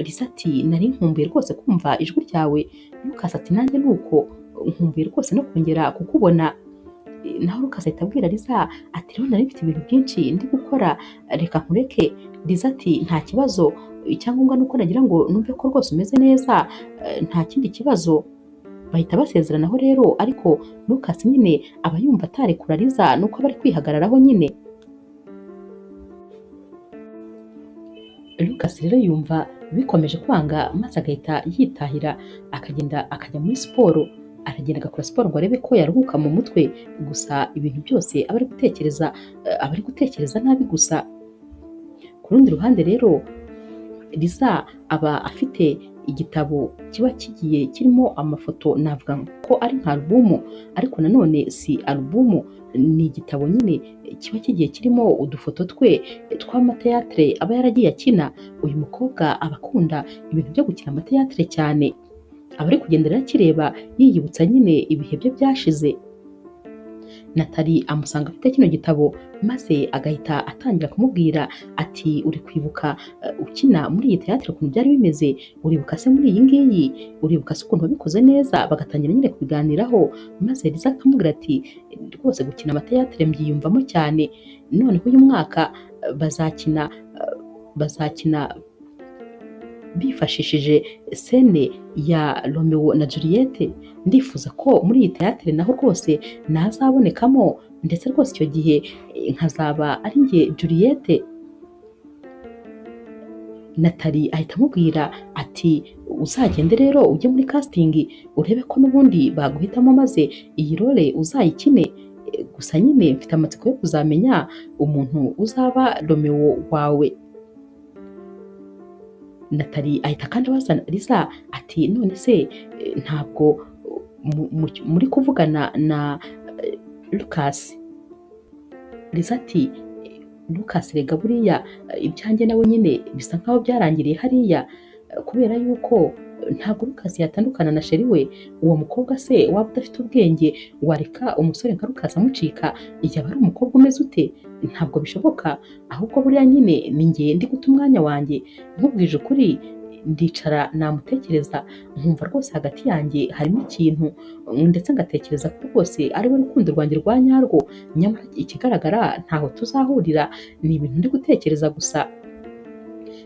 Liza ati nari nkumbuye rwose kumva ijwi ryawe. Lucas ati nanjye nuko nkumbuye rwose no kongera kukubona. Naho Lucas ahita abwira Liza ati rero nari mfite ibintu byinshi ndi gukora, reka nkureke. Liza ati nta kibazo, icyangombwa nuko nagira ngo numve ko rwose umeze neza, nta kindi kibazo. Bahita basezeranaho rero, ariko Lucas nyine aba yumva atarekura Liza nuko aba ari kwihagararaho nyine. Lucas rero yumva bikomeje kwanga, maze agahita yitahira akagenda akajya muri siporo. Aragenda agakora siporo ngo arebe ko yaruhuka mu mutwe, gusa ibintu byose aba ari gutekereza aba ari gutekereza nabi gusa. Ku rundi ruhande rero Liza aba afite igitabo kiba kigiye kirimo amafoto, navuga ko ari nka alubumu, ariko nanone si alubumu, ni igitabo nyine kiba kigiye kirimo udufoto twe tw'amateatire aba yaragiye akina. Uyu mukobwa aba akunda ibintu byo gukina amateatire cyane, aba ari kugenda rero akireba yiyibutsa nyine ibihe bye byashize. Natali amusanga afite kino gitabo, maze agahita atangira kumubwira ati uri kwibuka ukina muri iyi teatire ukuntu byari bimeze, uribuka se muri iyi ngiyi, uribuka se ukuntu wabikoze neza? Bagatangira nyine kubiganiraho, maze Liza akamubwira ati rwose gukina amateatire mbyiyumvamo cyane, noneho uyu mwaka bazakina bifashishije sene ya Romeo na Juliet, ndifuza ko muri iyi teatire naho rwose nazabonekamo, ndetse rwose icyo gihe nkazaba ari njye Juliet. Natali ahita amubwira ati uzagende rero ujye muri casting urebe ko n'ubundi baguhitamo, maze iyi role uzayikine, gusa nyine mfite amatsiko yo kuzamenya umuntu uzaba Romeo wawe. Natali ahita kandi abaza Liza ati none se ntabwo muri kuvugana na Lucas? Liza ati Lucas rega buriya ibyanjye nawe nyine bisa nkaho byarangiriye hariya, kubera yuko ntabwo Lucas yatandukana na sheri we. Uwo mukobwa se waba udafite ubwenge wareka umusore nka Lucas amucika, yaba ari umukobwa umeze ute? Ntabwo bishoboka, ahubwo buriya nyine ni njye ndi guta umwanya wanjye. Nkubwije ukuri ndicara namutekereza nkumva rwose hagati yanjye harimo ikintu, ndetse ngatekereza ko rwose ari we rukundo rwanjye rwa nyarwo, nyamara ikigaragara ntaho tuzahurira, ni ibintu ndi gutekereza gusa.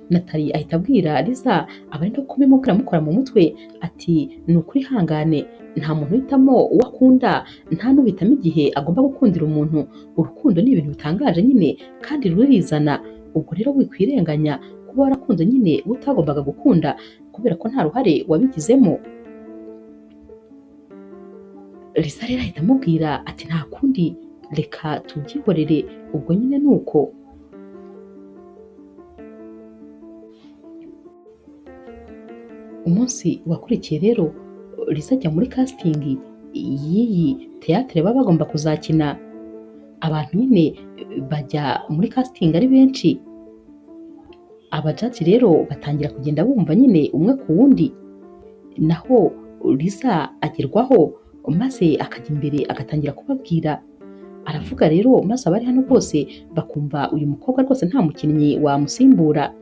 Nathalie ahita abwira Liza, aba ari no kubimubwira amukora mu mutwe ati ni ukuri ihangane, nta muntu uhitamo uwo akunda, nta n'uhitamo igihe agomba gukundira umuntu. Urukundo ni ibintu bitangaje nyine kandi rurizana, ubwo rero wikwirenganya kuba warakunze nyine utagombaga gukunda kubera ko nta ruhare wabigizemo. Liza rero ahita amubwira ati nta kundi, reka tubyihorere, ubwo nyine ni uko. Umunsi wakurikiye rero Liza ajya muri casting y'iyi teyatere baba bagomba kuzakina. Abantu nyine bajya muri casting ari benshi, abajaji rero batangira kugenda bumva nyine umwe ku wundi, naho Liza agerwaho maze akajya imbere agatangira kubabwira. Aravuga rero maze abari hano bose bakumva uyu mukobwa rwose nta mukinnyi wamusimbura.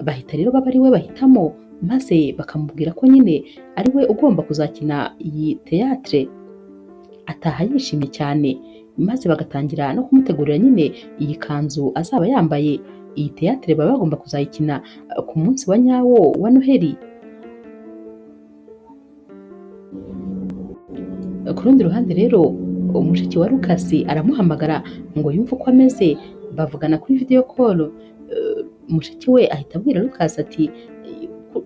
Bahita rero baba ari we bahitamo, maze bakamubwira ko nyine ari we ugomba kuzakina iyi teyatere. Ataha yishimye cyane, maze bagatangira no kumutegurira nyine iyi kanzu azaba yambaye. Iyi teyatere baba bagomba kuzayikina ku munsi wa nyawo wa Noheli. Ku rundi ruhande rero mushiki wa Lucas aramuhamagara ngo yumve uko ameze, bavugana kuri video call. Mushiki we ahita abwira Lucas ati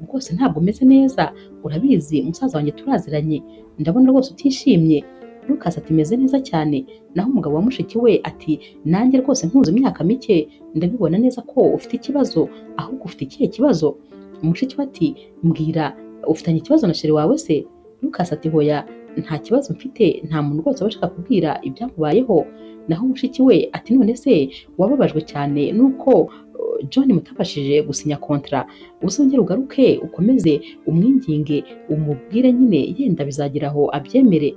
rwose ntabwo umeze neza, urabizi musaza wanjye turaziranye, ndabona rwose utishimye. Lucas ati meze neza cyane. Naho umugabo wa mushiki we ati nanjye rwose nkuze imyaka mike ndabibona neza ko ufite ikibazo, ahubwo ufite ikihe kibazo? Mushiki we ati mbwira, ufitanye ikibazo na sheri wawe se? Lucas ati hoya nta kibazo mfite, nta muntu rwose aba ashaka kubwira ibyamubayeho. Naho mushiki we ati none se wababajwe cyane nuko John mutabashije gusinya kontra, uzongere ugaruke ukomeze umwinginge umubwire nyine yenda bizagera aho abyemere.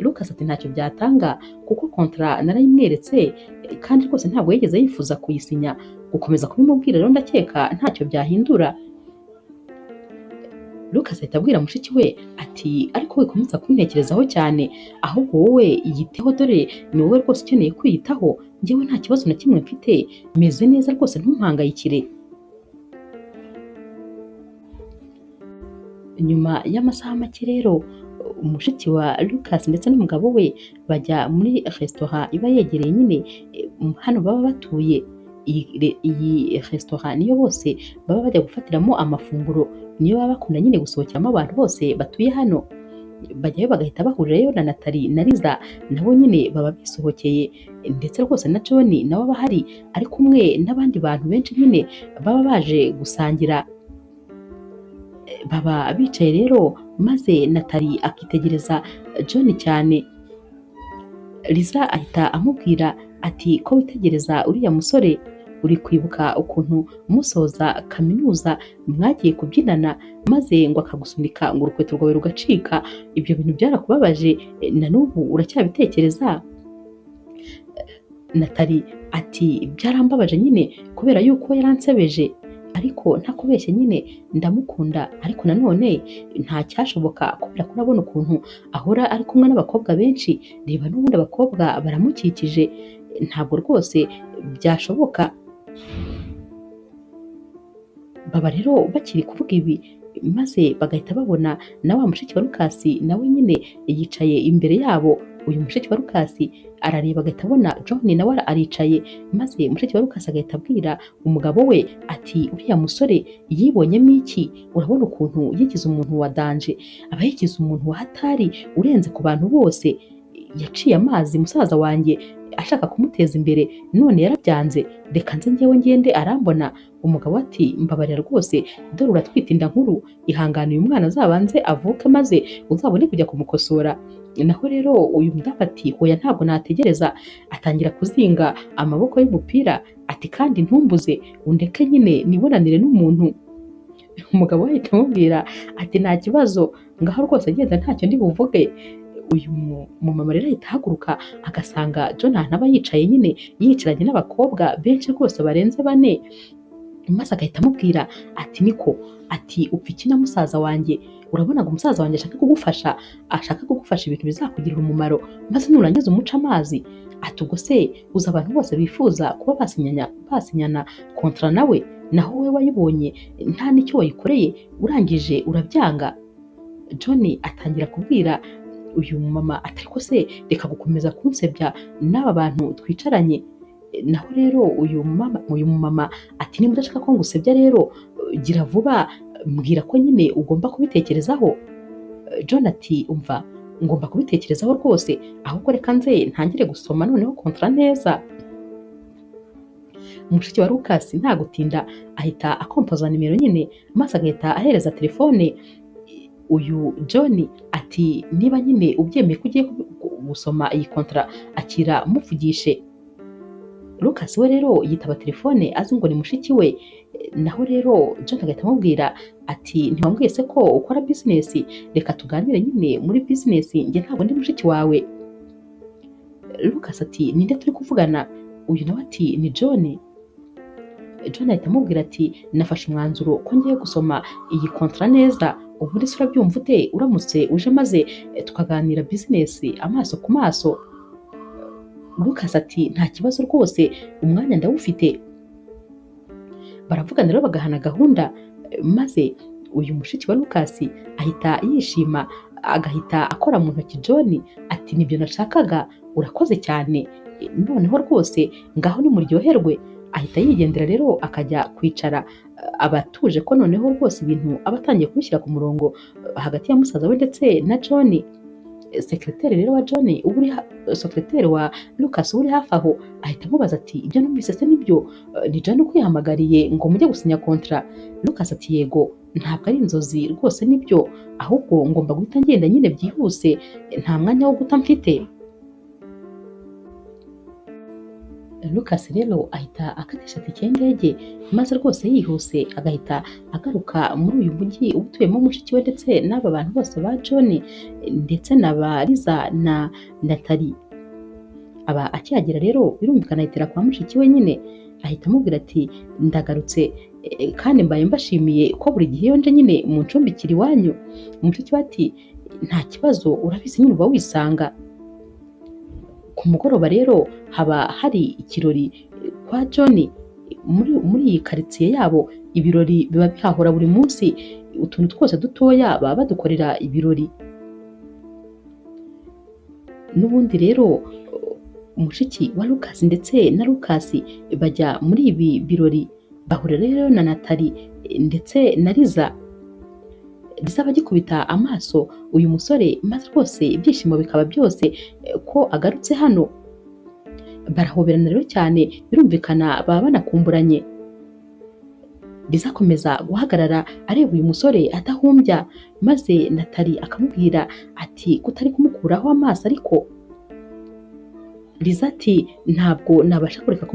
Lucas ati ntacyo byatanga kuko kontra narayimweretse kandi rwose ntabwo yigeze yifuza kuyisinya, gukomeza kubimubwira rero ndakeka ntacyo byahindura. Lucas ahita abwira mushiki we ati ariko wikomeza kuntekerezaho cyane, ahubwo wowe yiteho, dore ni wowe rwose ukeneye kwiyitaho, njyewe nta kibazo na kimwe mfite, meze neza rwose ntumpangayikire. Nyuma y'amasaha make rero mushiki wa Lucas ndetse n'umugabo we bajya muri resitora iba yegereye nyine hano baba batuye. Iyi resitora niyo bose baba bajya gufatiramo amafunguro, niyo baba bakunda nyine gusohokeramo abantu bose batuye hano. Bajyayo bagahita bahurirayo na Nathalie na Liza, nabo nyine baba bisohokeye, ndetse rwose na John nawe aba ahari ari kumwe n'abandi bantu benshi nyine baba baje gusangira. Baba bicaye rero maze Nathalie akitegereza John cyane. Liza ahita amubwira ati ko witegereza uriya musore, uri kwibuka ukuntu musoza kaminuza mwagiye kubyinana maze ngo akagusunika ngo urukweto rwawe rugacika, ibyo bintu byarakubabaje na n'ubu uracyabitekereza? Nathalie ati byarambabaje nyine kubera yuko yaransebeje, ariko ntakubeshye nyine ndamukunda, ariko nanone nta cyashoboka kubera ko urabona ukuntu ahora ari kumwe n'abakobwa benshi, reba n'ubundi abakobwa baramukikije, ntabwo rwose byashoboka. Baba rero bakiri kuvuga ibi maze bagahita babona na wa mushiki wa Lucas nawe nyine yicaye imbere yabo. Uyu mushiki wa Lucas arareba agahita abona John nawe aricaye, maze mushiki wa Lucas agahita abwira umugabo we ati uriya musore yibonyemo iki? Urabona ukuntu yigize umuntu wa danje, aba yigize umuntu wa hatari urenze ku bantu bose, yaciye amazi musaza wanjye ashaka kumuteza imbere none yarabyanze, reka nze njyewe ngende arambona. Umugabo ati mbabarira rwose, dore uratwite inda nkuru, ihangane uyu mwana azabanze avuke maze uzabone kujya kumukosora. Naho rero uyu mudamu ati hoya ntabwo nategereza, atangira kuzinga amaboko y'umupira ati kandi ntumbuze undeke nyine nibonanire n'umuntu. Umugabo we ahita amubwira ati nta kibazo, ngaho rwose agenda ntacyo ndi buvuge. Uyu mumama rero ahita ahaguruka agasanga John ahantu aba yicaye nyine yicaranye n'abakobwa benshi rwose barenze bane, maze agahita amubwira ati niko, ati upfa iki na musaza wanjye? Urabona ngo umusaza wanjye ashaka kugufasha, ashaka kugufasha ibintu bizakugirira umumaro, maze nurangiza umuca amazi. Ati ubwo se uzi abantu bose bifuza kuba basinyana kontra nawe? Naho wowe wayibonye nta n'icyo wayikoreye, urangije urabyanga. John atangira kubwira uyu mama ati ariko se reka gukomeza kunsebya n'aba bantu twicaranye. Naho rero uyu mama ati niba udashaka ko ngusebya rero gira vuba mbwira ko nyine ugomba kubitekerezaho. John ati umva ngomba kubitekerezaho rwose, ahubwo reka nze ntangire gusoma noneho kontra neza. Mushiki wa Lucas nta gutinda ahita akompoza nimero nyine, maze agahita ahereza telefone uyu John ati niba nyine ubyemeye ko ugiye gusoma iyi kontra akira muvugishe. Lucas we rero yitaba telefone azi ngo ni mushiki we. Naho rero John agahita amubwira ati ntiwambwiye se ko ukora business, reka tuganire nyine muri business, njye ntabwo ndi mushiki wawe. Lucas ati ninde turi kuvugana? Uyu nawe ati ni John. John ahita amubwira ati nafashe umwanzuro ko ngiye gusoma iyi kontra neza, ubundi se urabyumva ute uramutse uje maze tukaganira business amaso ku maso? Lucas ati nta kibazo rwose, umwanya ndawufite. Baravugana rero bagahana gahunda, maze uyu mushiki wa Lucas ahita yishima agahita akora mu ntoki John ati nibyo nashakaga, urakoze cyane, noneho rwose ngaho nimuryoherwe. Ahita yigendera rero akajya kwicara, abatuje ko noneho rwose ibintu aba atangiye kubishyira ku murongo hagati ya musaza we ndetse na John. Sekreteri rero wa John uri sekreteri wa Lucas uri hafi aho ahita amubaza ati ibyo numvise se nibyo, ni John ukwihamagariye ngo mujye gusinya kontra? Lucas ati yego, ntabwo ari inzozi rwose nibyo, ahubwo ngomba guhita ngenda nyine byihuse, nta mwanya wo guta mfite. Lucas rero ahita akatisha tike y'indege maze rwose yihuse agahita agaruka muri uyu mujyi utuyemo mushiki we ndetse n'aba bantu bose ba John ndetse na ba Liza na Nathalie. Aba akihagera rero birumvikana ahitira kwa mushiki we nyine, ahita amubwira ati ndagarutse kandi mbaye mbashimiye ko buri gihe iyo nje nyine muncumbikira iwanyu. Mushiki we ati nta kibazo, urabizi nyine uba wisanga. Ku mugoroba rero haba hari ikirori kwa John muri iyi karitsiye yabo, ibirori biba bihahora buri munsi, utuntu twose dutoya baba badukorera ibirori. N'ubundi rero mushiki wa Lucas ndetse na Lucas bajya muri ibi birori, bahurira rero na Nathalie ndetse na Liza. Liza bagikubita amaso uyu musore maze rwose ibyishimo bikaba byose ko agarutse hano. Barahoberana rero cyane, birumvikana baba banakumburanye. Liza akomeza guhagarara areba uyu musore adahumbya, maze Nathalie akamubwira ati kutari kumukuraho amaso ariko. Liza ati ntabwo nabasha kureka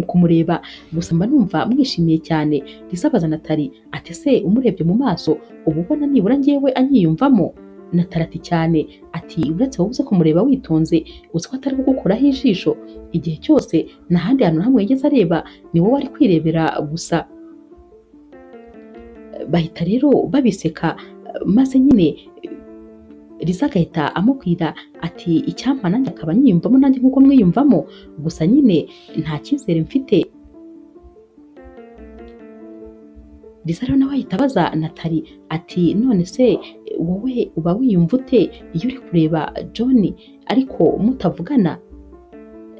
kumureba, gusa mba numva mwishimiye cyane. Liza abaza Nathalie ati se umurebye mu maso uba ubona nibura njyewe anyiyumvamo? Nathalie ati cyane, ati uretse wowe uze kumureba witonze, uzi ko atari kugukoraho ijisho igihe cyose, nta handi hantu hamwe yigeze areba, ni wowe ari kwirebera gusa. Bahita rero babiseka, maze nyine Liza agahita amubwira ati icyampa nanjye akaba nyiyumvamo nanjye nk'uko mwiyumvamo, gusa nyine nta cyizere mfite. Liza rero nawe ahita abaza Nathalie ati none se wowe uba wiyumva ute iyo uri kureba John ariko mutavugana?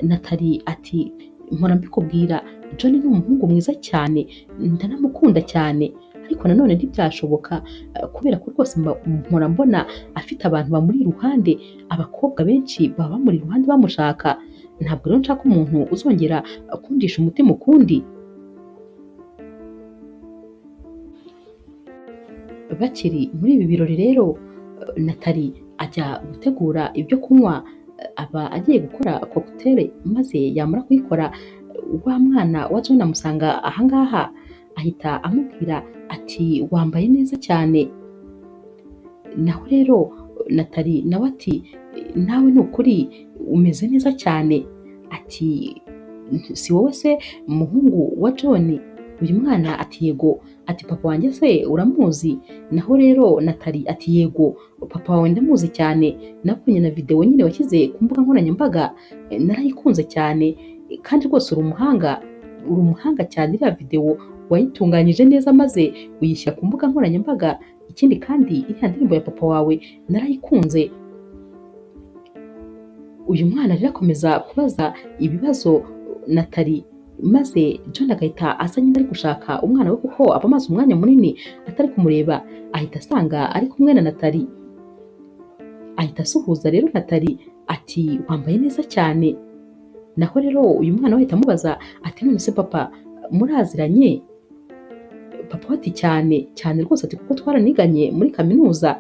Nathalie ati mpora mbikubwira, John ni umuhungu mwiza cyane, ndanamukunda cyane, ariko nanone ntibyashoboka kubera ko rwose mpora mbona afite abantu bamuri iruhande, abakobwa benshi baba bamuri iruhande bamushaka, ntabwo rero nshaka umuntu uzongera kundisha umutima ukundi. Bakiri muri ibi birori rero Nathalie ajya gutegura ibyo kunywa, aba agiye gukora cocktail, maze yamara kuyikora wa mwana wa John amusanga ahangaha, ahita amubwira ati wambaye neza cyane. Naho rero Nathalie nawe ati nawe ni ukuri umeze neza cyane, ati si wowe se muhungu wa John? Uyu mwana ati yego, ati papa wanjye se uramuzi? Naho rero Nathalie ati yego, papa wawe ndamuzi cyane, nabonye na video nyine washyize ku mbuga nkoranyambaga, narayikunze cyane, kandi rwose uri umuhanga, uri umuhanga cyane, iriya video Wayitunganyije neza maze uyishyira ku mbuga nkoranyambaga, ikindi kandi iriya ndirimbo ya papa wawe narayikunze. Uyu mwana rero akomeza kubaza ibibazo Natali, maze John agahita asa nyine ari gushaka umwana we kuko aba amaze umwanya munini atari kumureba, ahita asanga ari kumwe na Natali. Ahita asuhuza rero Natali ati wambaye neza cyane. Naho rero uyu mwana we ahita amubaza ati none se papa muraziranye? Papa we ati cyane cyane rwose, ati kuko twaraniganye muri kaminuza.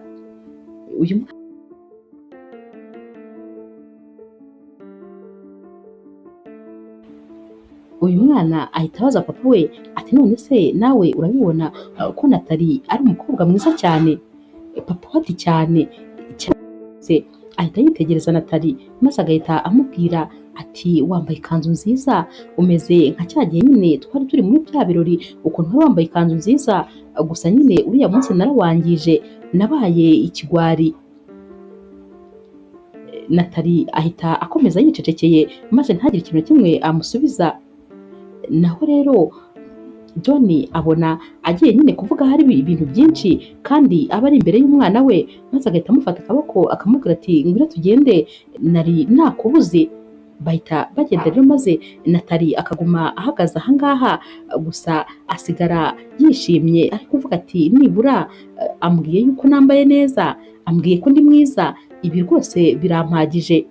Uyu mwana ahita abaza papa we ati none se nawe urabibona ko Natali ari umukobwa mwiza cyane? Papa we ati cyane cyane. Ahita yitegereza Natali maze agahita amubwira ati wambaye ikanzu nziza, umeze nka cya gihe nyine twari turi muri bya birori, ukuntu wari wambaye ikanzu nziza, gusa nyine uriya munsi narawangije nabaye ikigwari. Natali ahita akomeza yicecekeye maze ntagire ikintu kimwe amusubiza. Naho rero John abona agiye nyine kuvuga hari ibintu byinshi kandi aba ari imbere y'umwana we, maze agahita amufata akaboko akamubwira ati ngwino tugende nari nakubuze. Bahita bagenda rero maze Natali akaguma ahagaze ahangaha, gusa asigara yishimye ari kuvuga ati nibura ambwiye yuko nambaye neza, ambwiye ko ndi mwiza, ibi rwose birampagije.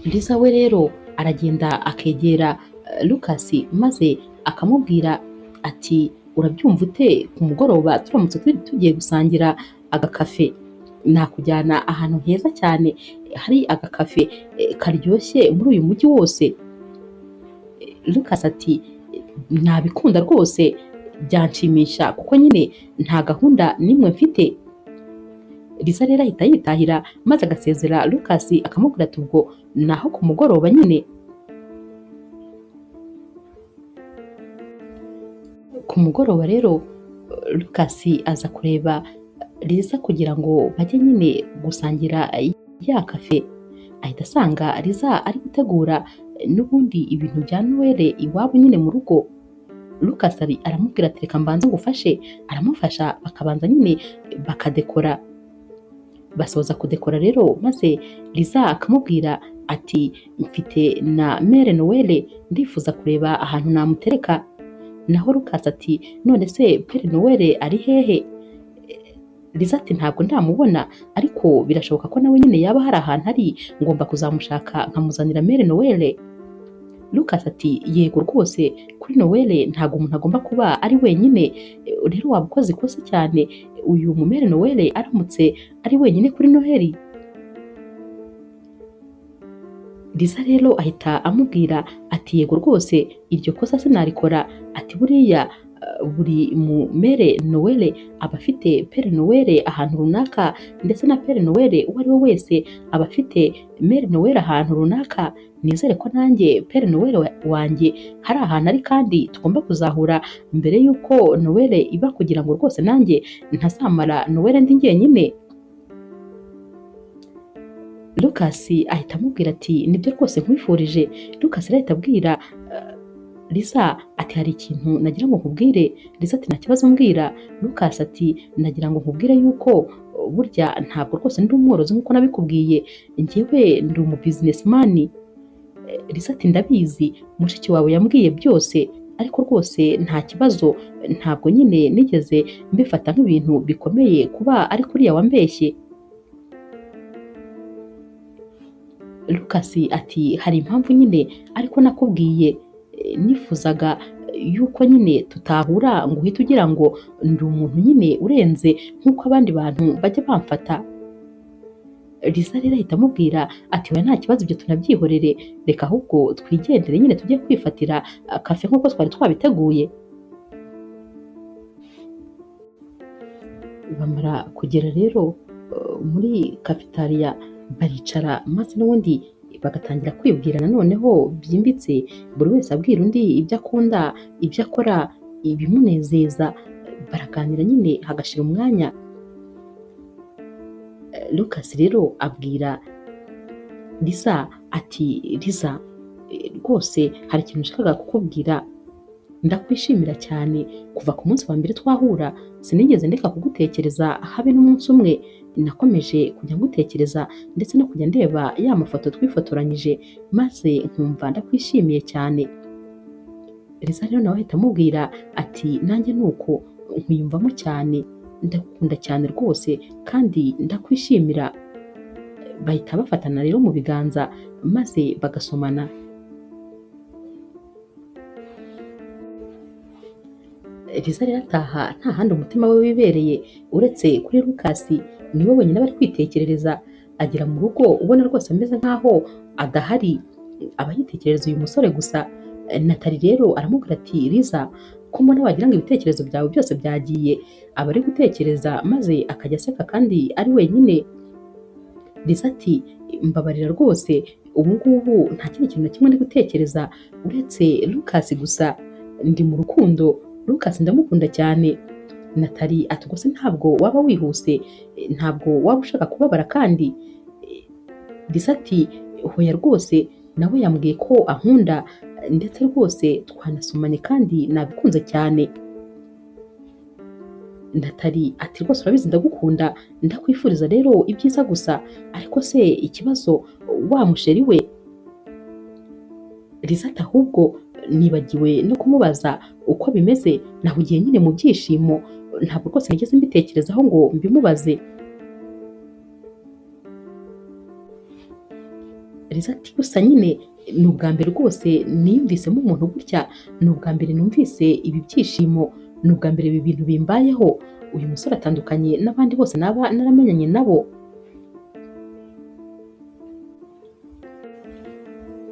Liza we rero aragenda akegera Lucas maze akamubwira ati urabyumva ute ku mugoroba turamutse tugiye gusangira agakafe? Nakujyana ahantu heza cyane hari agakafe karyoshye muri uyu mujyi wose. Lucas ati nabikunda rwose byanshimisha kuko nyine nta gahunda n'imwe mfite. Liza rero ahita yitahira maze agasezera Lucas akamubwira ati ubwo naho ku mugoroba nyine. Ku mugoroba rero Lucas aza kureba Liza kugira ngo bajye nyine gusangira ya kafe. Ahita asanga Liza ari gutegura n'ubundi ibintu bya Noel iwabo nyine mu rugo. Lucas aramubwira ati reka mbanze ngufashe, aramufasha bakabanza nyine bakadekora. Basoza kudekora rero maze Liza akamubwira ati mfite na Mere Noel ndifuza kureba ahantu namutereka. Naho Lucas ati none se Pere Noel ari hehe? Liza ati ntabwo ndamubona, ariko birashoboka ko nawe nyine yaba hari ahantu ari, ngomba kuzamushaka nkamuzanira Mere Noel. Lucas ati yego rwose kuri Noel ntabwo umuntu agomba kuba ari wenyine, rero waba ukoze ikosa cyane uyu mumere Noel aramutse ari wenyine kuri Noheli. Liza rero ahita amubwira ati yego rwose iryo kosa sinarikora, ati buriya buri mumere Noel aba afite Pere Noel ahantu runaka, ndetse na Pere Noel uwo ari we wese aba afite Mere Noel ahantu runaka, nizere ko nanjye Pere Noel wanjye hari ahantu ari kandi tugomba kuzahura mbere y'uko Noel iba, kugira ngo rwose nanjye ntazamara Noel ndi njyenyine. Lucas ahita amubwira ati nibyo rwose nkwifurije. Lucas ahita abwira Liza ati hari ikintu nagira ngo nkubwire. Liza ati nta kibazo mbwira. Lucas ati nagira ngo nkubwire yuko burya ntabwo rwose ndi umworozi nk'uko nabikubwiye, njyewe ndi umu businessman. Liza ati ndabizi mushiki wawe yambwiye byose, ariko rwose nta kibazo, ntabwo nyine nigeze mbifata nk'ibintu bikomeye kuba ari kuriya wambeshye. Lucas ati hari impamvu nyine ariko nakubwiye, nifuzaga yuko nyine tutahura ngo uhite ugira ngo ndi umuntu nyine urenze nk'uko abandi bantu bajya bamfata. Liza rero ahita amubwira ati oya nta kibazo ibyo tunabyihorere, reka ahubwo twigendere nyine tujye kwifatira kafe nk'uko twari twabiteguye. Bamara kugera rero muri kafetariya baricara maze n'ubundi bagatangira kwibwirana noneho byimbitse, buri wese abwira undi ibyo akunda, ibyo akora, ibimunezeza, baraganira nyine hagashira umwanya. Lucas rero abwira Liza ati Liza Rwose hari ikintu nshakaga kukubwira, ndakwishimira cyane. Kuva ku munsi wa mbere twahura sinigeze ndeka kugutekereza habe n'umunsi umwe. Nakomeje kujya ngutekereza ndetse no kujya ndeba ya mafoto twifotoranyije, maze nkumva ndakwishimiye cyane. Liza rero nawe ahita amubwira ati nanjye nuko nkwiyumvamo cyane, ndagukunda cyane rwose kandi ndakwishimira. Bahita bafatana rero mu biganza maze bagasomana. Liza rero ataha nta handi umutima we wibereye uretse kuri Lukasi, niwe wenyine aba ari kwitekerereza. Agera mu rugo ubona rwose ameze nkaho adahari, aba yitekerereza uyu musore gusa. Natali rero aramubwira ati Liza, ko mbona wagira ngo ibitekerezo byawe byose byagiye. Aba ari gutekereza maze akajya aseka kandi ari wenyine. Liza ati mbabarira rwose, ubu ngubu nta kindi kintu na kimwe ndi gutekereza uretse Lukasi gusa, ndi mu rukundo, Lukasi ndamukunda cyane. Natali ati ubwo se ntabwo waba wihuse, ntabwo waba ushaka kubabara kandi? Liza ati hoya rwose, nawe yambwiye ko ankunda ndetse rwose twanasomanye kandi nabikunze cyane. Natali ati rwose urabizi ndagukunda, ndakwifuriza rero ibyiza gusa, ariko se ikibazo wa musheri we? Liza ati ahubwo nibagiwe no kumubaza uko bimeze, nahugiye nyine mu byishimo, ntabwo rwose nigeze mbitekerezaho ngo mbimubaze. Liza ati gusa nyine ni ubwa mbere rwose niyumvisemo umuntu gutya, ni ubwa mbere numvise ibi byishimo, ni ubwa mbere ibi bintu bimbayeho. Uyu musore atandukanye n'abandi bose naba naramenyanye nabo.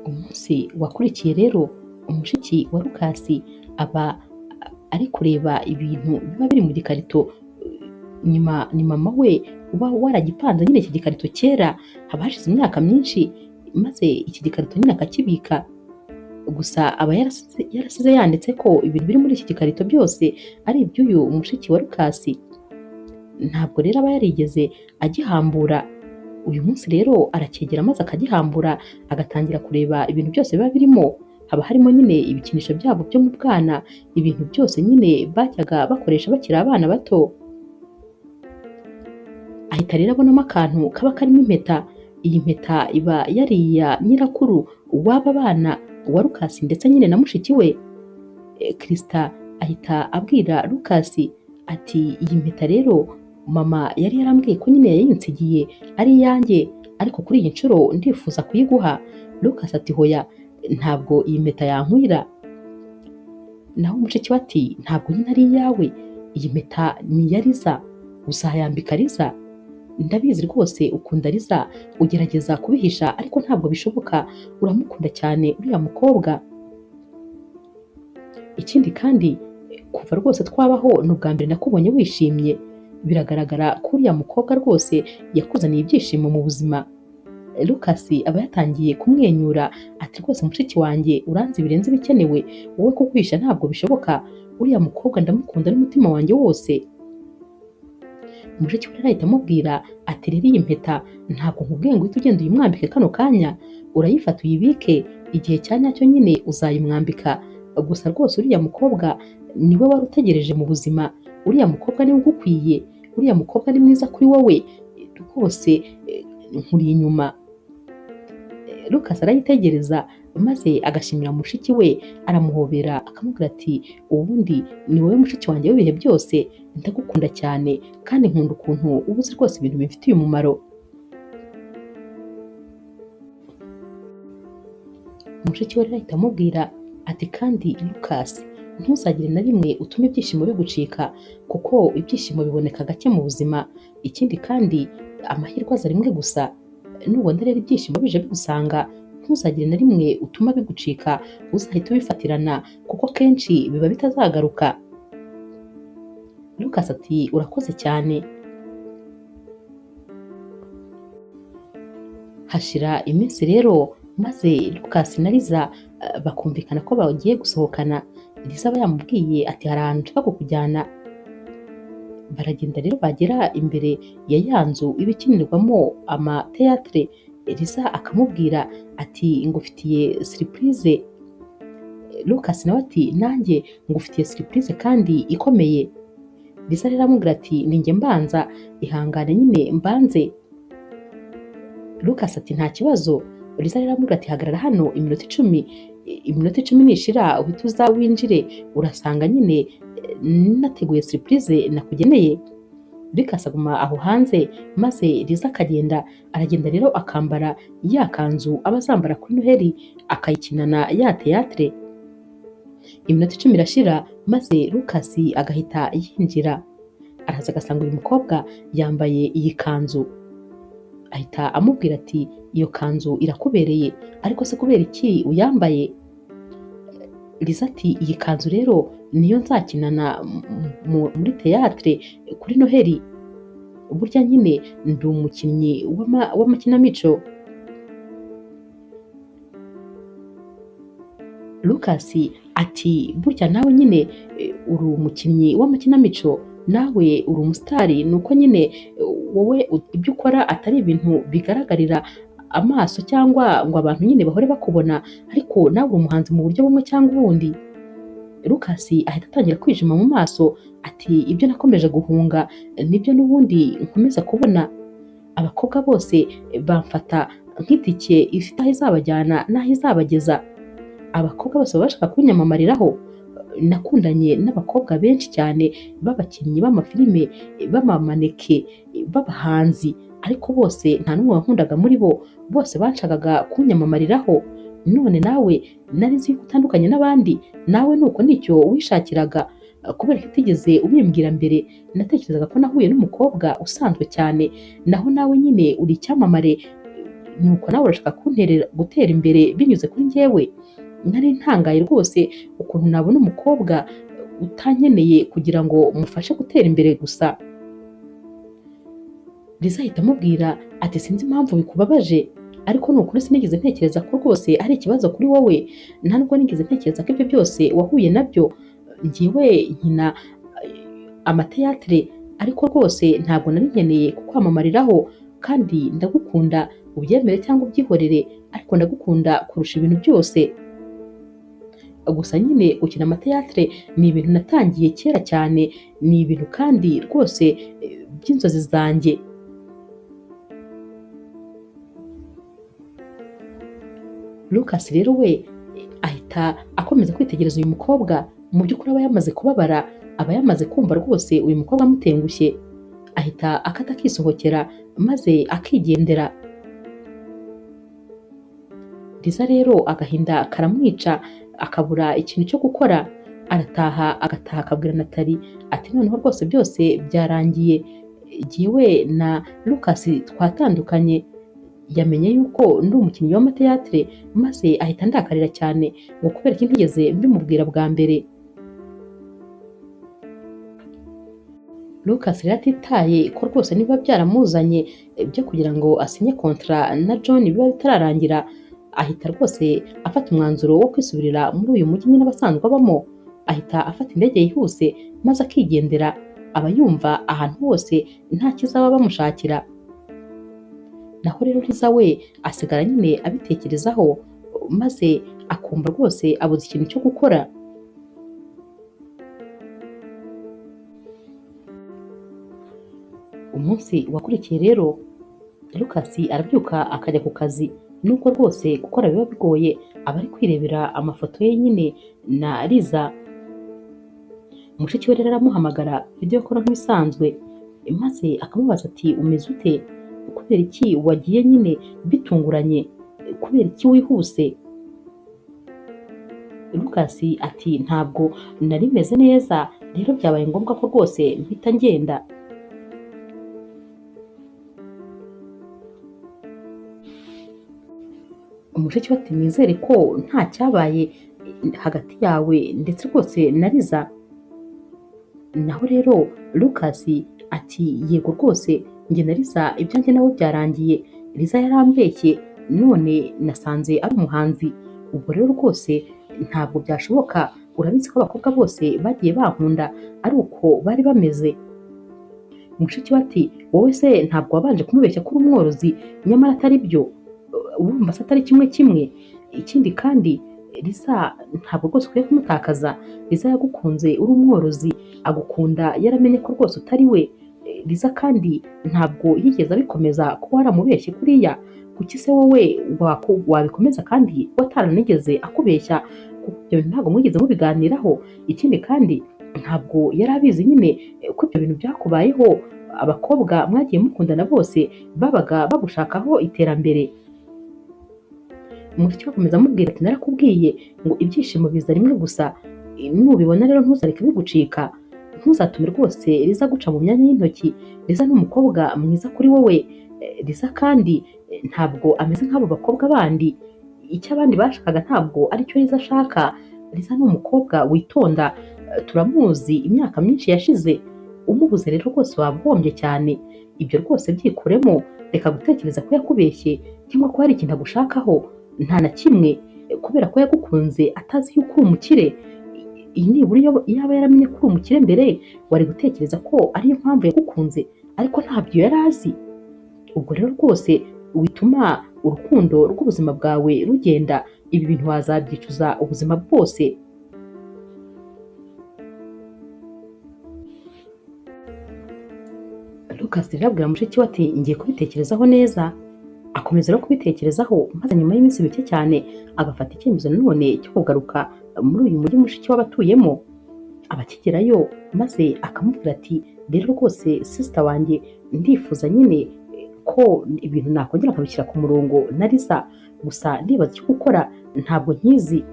Umunsi wakurikiye rero umushiki wa Lukasi aba ari kureba ibintu biba biri mu gikarito. Nyuma ni mama we uba waragipanze nyine iki gikarito kera, haba hashize imyaka myinshi, maze iki gikarito nyine akakibika. Gusa aba yarasize yanditse ko ibintu biri muri iki gikarito byose ari iby'uyu mushiki wa Lukasi. Ntabwo rero aba yarigeze agihambura. Uyu munsi rero aracyegera maze akagihambura, agatangira kureba ibintu byose biba birimo. Haba harimo nyine ibikinisho byabo byo mu bwana, ibintu byose nyine bajyaga bakoresha bakiri abana bato. Ahita rero abonamo akantu kaba karimo impeta. Iyi mpeta iba yari iya nyirakuru w'aba bana wa Lukasi ndetse nyine na mushiki we. Krista ahita abwira Lukasi ati iyi mpeta rero mama yari yarambwiye ko nyine yayinsigiye ari iyanjye, ariko kuri iyi nshuro ndifuza kuyiguha. Lukasi ati hoya, ntabwo iyi mpeta yankwira. Naho mushiki we ati ntabwo nyine ari iyawe, iyi mpeta ni iya Liza, uzayambika Liza. Ndabizi rwose ukunda Liza, ugerageza kubihisha ariko ntabwo bishoboka, uramukunda cyane uriya mukobwa. Ikindi kandi kuva rwose twabaho ni ubwa mbere nakubonye wishimye, biragaragara ko uriya mukobwa rwose yakuzaniye ibyishimo mu buzima. Lukasi aba yatangiye kumwenyura ati rwose mushiki wanjye uranzi birenze ibikenewe, wowe kukwisha ntabwo bishoboka, uriya mukobwa ndamukunda n'umutima wanjye wose. Mushiki we ahita amubwira ati rero iyi mpeta ntabwo nkubwiye ngo uhite ugenda uyimwambike kano kanya, urayifata uyibike, igihe cya nyacyo nyine uzayimwambika. Gusa rwose uriya mukobwa niwe wari utegereje mu buzima, uriya mukobwa niwe ugukwiye, uriya mukobwa ni mwiza kuri wowe, rwose nkuri inyuma. Lukasi arayitegereza maze agashimira mushiki we, aramuhobera akamubwira ati ubundi ni wowe mushiki wanjye w'ibihe byose, ndagukunda cyane kandi nkunda ukuntu uba uzi rwose ibintu bimfitiye umumaro. Mushiki we rero ahita amubwira ati kandi Lukasi ntuzagire na rimwe utume ibyishimo bigucika, kuko ibyishimo biboneka gake mu buzima. Ikindi kandi amahirwe aza rimwe gusa, nubona rero ibyishimo bije bigusanga ntuzagire na rimwe utuma bigucika, uzahita ubifatirana kuko kenshi biba bitazagaruka. Lukasi ati urakoze cyane. Hashira iminsi rero maze Lukasi na Liza bakumvikana ko bagiye gusohokana. Liza aba yamubwiye ati hari ahantu nshaka kukujyana. Baragenda rero bagera imbere ya ya nzu iba ikinirwamo amateatre, Liza akamubwira ati ngufitiye surprise. Lucas nawe ati nanjye ngufitiye surprise kandi ikomeye. Liza rero aramubwira ati ninjye mbanza, ihangane nyine mbanze. Lucas ati nta kibazo. Liza rero aramubwira ati hagarara hano iminota 10, iminota 10 nishira uhite uza winjire, urasanga nyine nateguye surprise nakugeneye. Lucas aguma aho hanze maze Liza akagenda. Aragenda rero akambara ya kanzu aba azambara kuri Noheli, akayikinana ya teatre. Iminota 10 irashira maze Lucas agahita yinjira. Araza agasanga uyu mukobwa yambaye iyi kanzu, ahita amubwira ati iyo kanzu irakubereye, ariko se kubera iki uyambaye? Liza ati iyi kanzu rero niyo nzakinana muri teatre kuri Noheli, burya nyine ndi umukinnyi w'amakinamico. Lucas ati burya nawe nyine uri umukinnyi w'amakinamico, nawe uri umusitari, nuko nyine wowe ibyo ukora atari ibintu bigaragarira amaso cyangwa ngo abantu nyine bahore bakubona, ariko nawe uri umuhanzi mu buryo bumwe cyangwa ubundi. Lucas ahita atangira kwijima mu maso ati ibyo nakomeje guhunga nibyo n'ubundi nkomeza kubona. Abakobwa bose bamfata nk'itike ifite aho izabajyana n'aho izabageza. Abakobwa bose baba bashaka kunyamamariraho. Nakundanye n'abakobwa benshi cyane b'abakinnyi b'amafilime, b'amamaneke, b'abahanzi, ariko bose nta n'umwe wankundaga muri bo, bose banshakaga kunyamamariraho. None nawe nari nzi yuko utandukanye n'abandi, nawe nuko nicyo wishakiraga, kubera ko utigeze ubimbwira mbere. Natekerezaga ko nahuye n'umukobwa usanzwe cyane, naho nawe nyine uri icyamamare, nuko nawe urashaka gutera imbere binyuze kuri njyewe. Nari ntangaye rwose ukuntu nabona umukobwa utankeneye kugira ngo mufashe gutera imbere gusa. Liza ahita amubwira ati sinzi impamvu bikubabaje, ariko ni ukuri sinigeze ntekereza ko rwose ari ikibazo kuri wowe, nta nubwo nigeze ntekereza ko ibyo byose wahuye nabyo. Njyewe nkina amateatre, ariko rwose ntabwo nari nkeneye kukwamamariraho, kandi ndagukunda, ubyemere cyangwa ubyihorere, ariko ndagukunda kurusha ibintu byose. Gusa nyine gukina amateatre ni ibintu natangiye kera cyane, ni ibintu kandi rwose by'inzozi zanjye. Lucas rero we ahita akomeza kwitegereza uyu mukobwa. Mu by'ukuri aba yamaze kubabara, aba yamaze kumva rwose uyu mukobwa amutengushye. Ahita akata akisohokera maze akigendera. Liza rero agahinda karamwica, akabura ikintu cyo gukora. Arataha, agataha akabwira Nathalie ati noneho rwose byose byarangiye, jyewe na Lucas twatandukanye. Yamenye yuko ndi umukinnyi w'amateatre maze ahita andakarira cyane ngo kubera ko ntigeze mbimubwira bwa mbere. Lucas rero atitaye ko rwose niba byaramuzanye byo kugira ngo asinye kontra na John biba bitararangira, ahita rwose afata umwanzuro wo kwisubirira muri uyu mujyi nyine abasanzwe abamo. Ahita afata indege yihuse maze akigendera. Aba yumva ahantu hose nta kizaba bamushakira. Naho rero Liza we asigara nyine abitekerezaho maze akumva rwose abuze ikintu cyo gukora. Umunsi wakurikiye rero Lucas arabyuka akajya ku kazi, nubwo rwose gukora biba bigoye, aba ari kwirebera amafoto ye nyine na Liza. Mushiki we rero aramuhamagara video call nk'ibisanzwe, maze akamubaza ati umeze ute? Kubera iki wagiye nyine bitunguranye? Kubera iki wihuse? Lucas ati ntabwo nari meze neza, rero byabaye ngombwa ko rwose mpita ngenda. Umushiki we ati nizere ko nta cyabaye hagati yawe ndetse rwose na Liza. Naho rero Lucas ati yego rwose njye na Liza ibyanjye nawe byarangiye, Liza yarambeshye none nasanze ari umuhanzi, ubwo rero rwose ntabwo byashoboka, urabizi ko abakobwa bose bagiye bankunda ari uko bari bameze. Mushiki we ati wowe se ntabwo wabanje kumubeshya ko uri umworozi nyamara atari byo? Urumva se atari kimwe kimwe? Ikindi kandi Liza ntabwo rwose ukwiye kumutakaza. Liza yagukunze uri umworozi, agukunda yaramenye ko rwose utari we. Liza kandi ntabwo yigeze abikomeza kuba waramubeshye kuriya. Kuki se wowe wabikomeza kandi wataranigeze akubeshya? Kuko ibyo bintu ntabwo mwigeze mubiganiraho. Ikindi kandi ntabwo yari abizi nyine ko ibyo bintu byakubayeho. Abakobwa mwagiye mukundana bose babaga bagushakaho iterambere. Mushiki we akomeza amubwira ati narakubwiye ngo ibyishimo biza rimwe gusa, nubibona rero ntuzareke bigucika, ntuzatume rwose Liza guca mu myanya y'intoki. Liza ni umukobwa mwiza kuri wowe. Liza kandi ntabwo ameze nk'abo bakobwa bandi, icyo abandi bashakaga ntabwo aricyo Liza ashaka. Liza ni umukobwa witonda, turamuzi imyaka myinshi yashize. Umubuze rero rwose waba uhombye cyane. Ibyo rwose byikuremo, reka gutekereza ko yakubeshye cyangwa ko hari ikintu agushakaho, nta na kimwe, kubera ko yagukunze atazi yuko uri umukire. Nibura iyo yaba yaramenye ko uri umukire mbere, wari gutekereza ko ariyo mpamvu yagukunze, ariko ntabyo yari azi. Ubwo rero rwose wituma urukundo rw'ubuzima bwawe rugenda, ibi bintu wazabyicuza ubuzima bwose. Lucas rero abwira mushiki we ati ngiye kubitekerezaho neza. Akomeza no kubitekerezaho, maze nyuma y'iminsi mike cyane agafata icyemezo nanone cyo kugaruka muri uyu mujyi mushiki we aba atuyemo. Abakigerayo maze akamubwira ati rero rwose sister wanjye, ndifuza nyine ko ibintu nakongera nkabishyira ku murongo na Liza, gusa ndibaza icyo gukora ntabwo nkizi.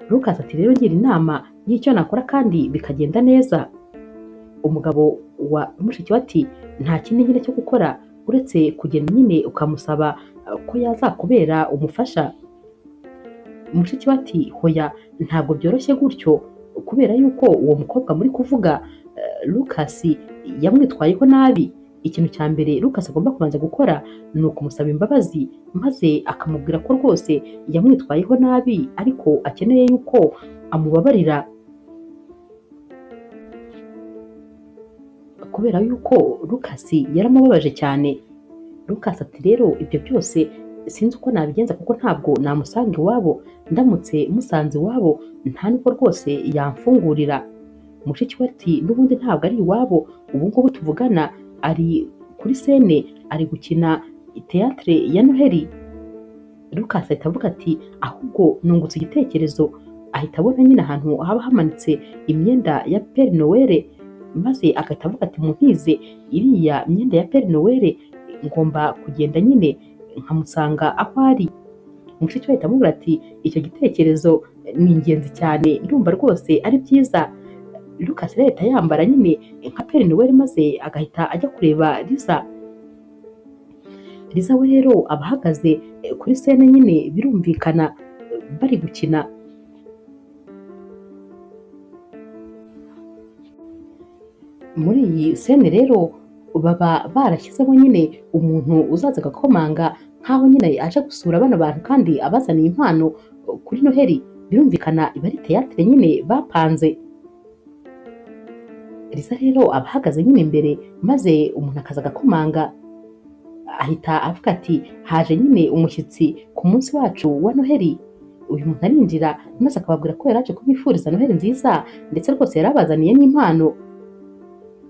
Lucas ati rero ngira inama y'icyo nakora kandi bikagenda neza. Umugabo wa mushiki we ati nta kindi nyine cyo gukora uretse kugenda nyine ukamusaba ko yazakubera umufasha. Mushiki we ati hoya ntabwo byoroshye gutyo, kubera yuko uwo mukobwa muri kuvuga Lucas yamwitwayeho nabi. Ikintu cya mbere Lucas agomba kubanza gukora ni ukumusaba imbabazi, maze akamubwira ko rwose yamwitwayeho nabi ariko akeneye yuko amubabarira, kubera yuko Lucas yaramubabaje cyane. Lucas ati rero ibyo byose sinzi uko nabigenza kuko ntabwo namusanga iwabo, ndamutse musanze iwabo nta nubwo rwose yamfungurira. Mushiki we ati n'ubundi ntabwo ari iwabo, ubu ngubu tuvugana ari kuri sene ari gukina teatre ya Noheli. Lucas ahita avuga ati ahubwo nungutse igitekerezo. Ahita abona nyine ahantu haba hamanitse imyenda ya Père Noël, maze agahita avuga ati muntize iriya myenda ya Père Noël, ngomba kugenda nyine nkamusanga aho ari. Mushiki we ahita amubwira ati icyo gitekerezo ni ingenzi cyane, ndumva rwose ari byiza. Lucas rero ahita yambara nyine nka Père Noël maze agahita ajya kureba Liza. Liza we rero aba ahagaze kuri sene nyine birumvikana bari gukina. Muri iyi sene rero baba barashyizemo nyine umuntu uzaza agakomanga nk'aho nyine aje gusura bano bantu kandi abazaniye impano kuri Noheli. Birumvikana iba ari teatre nyine bapanze. Liza rero aba ahagaze nyine imbere, maze umuntu akaza agakomanga. Ahita avuga ati haje nyine umushyitsi ku munsi wacu wa Noheli. Uyu muntu arinjira maze akababwira ko yari aje kubifuriza Noheli nziza, ndetse rwose yari abazaniye n'impano.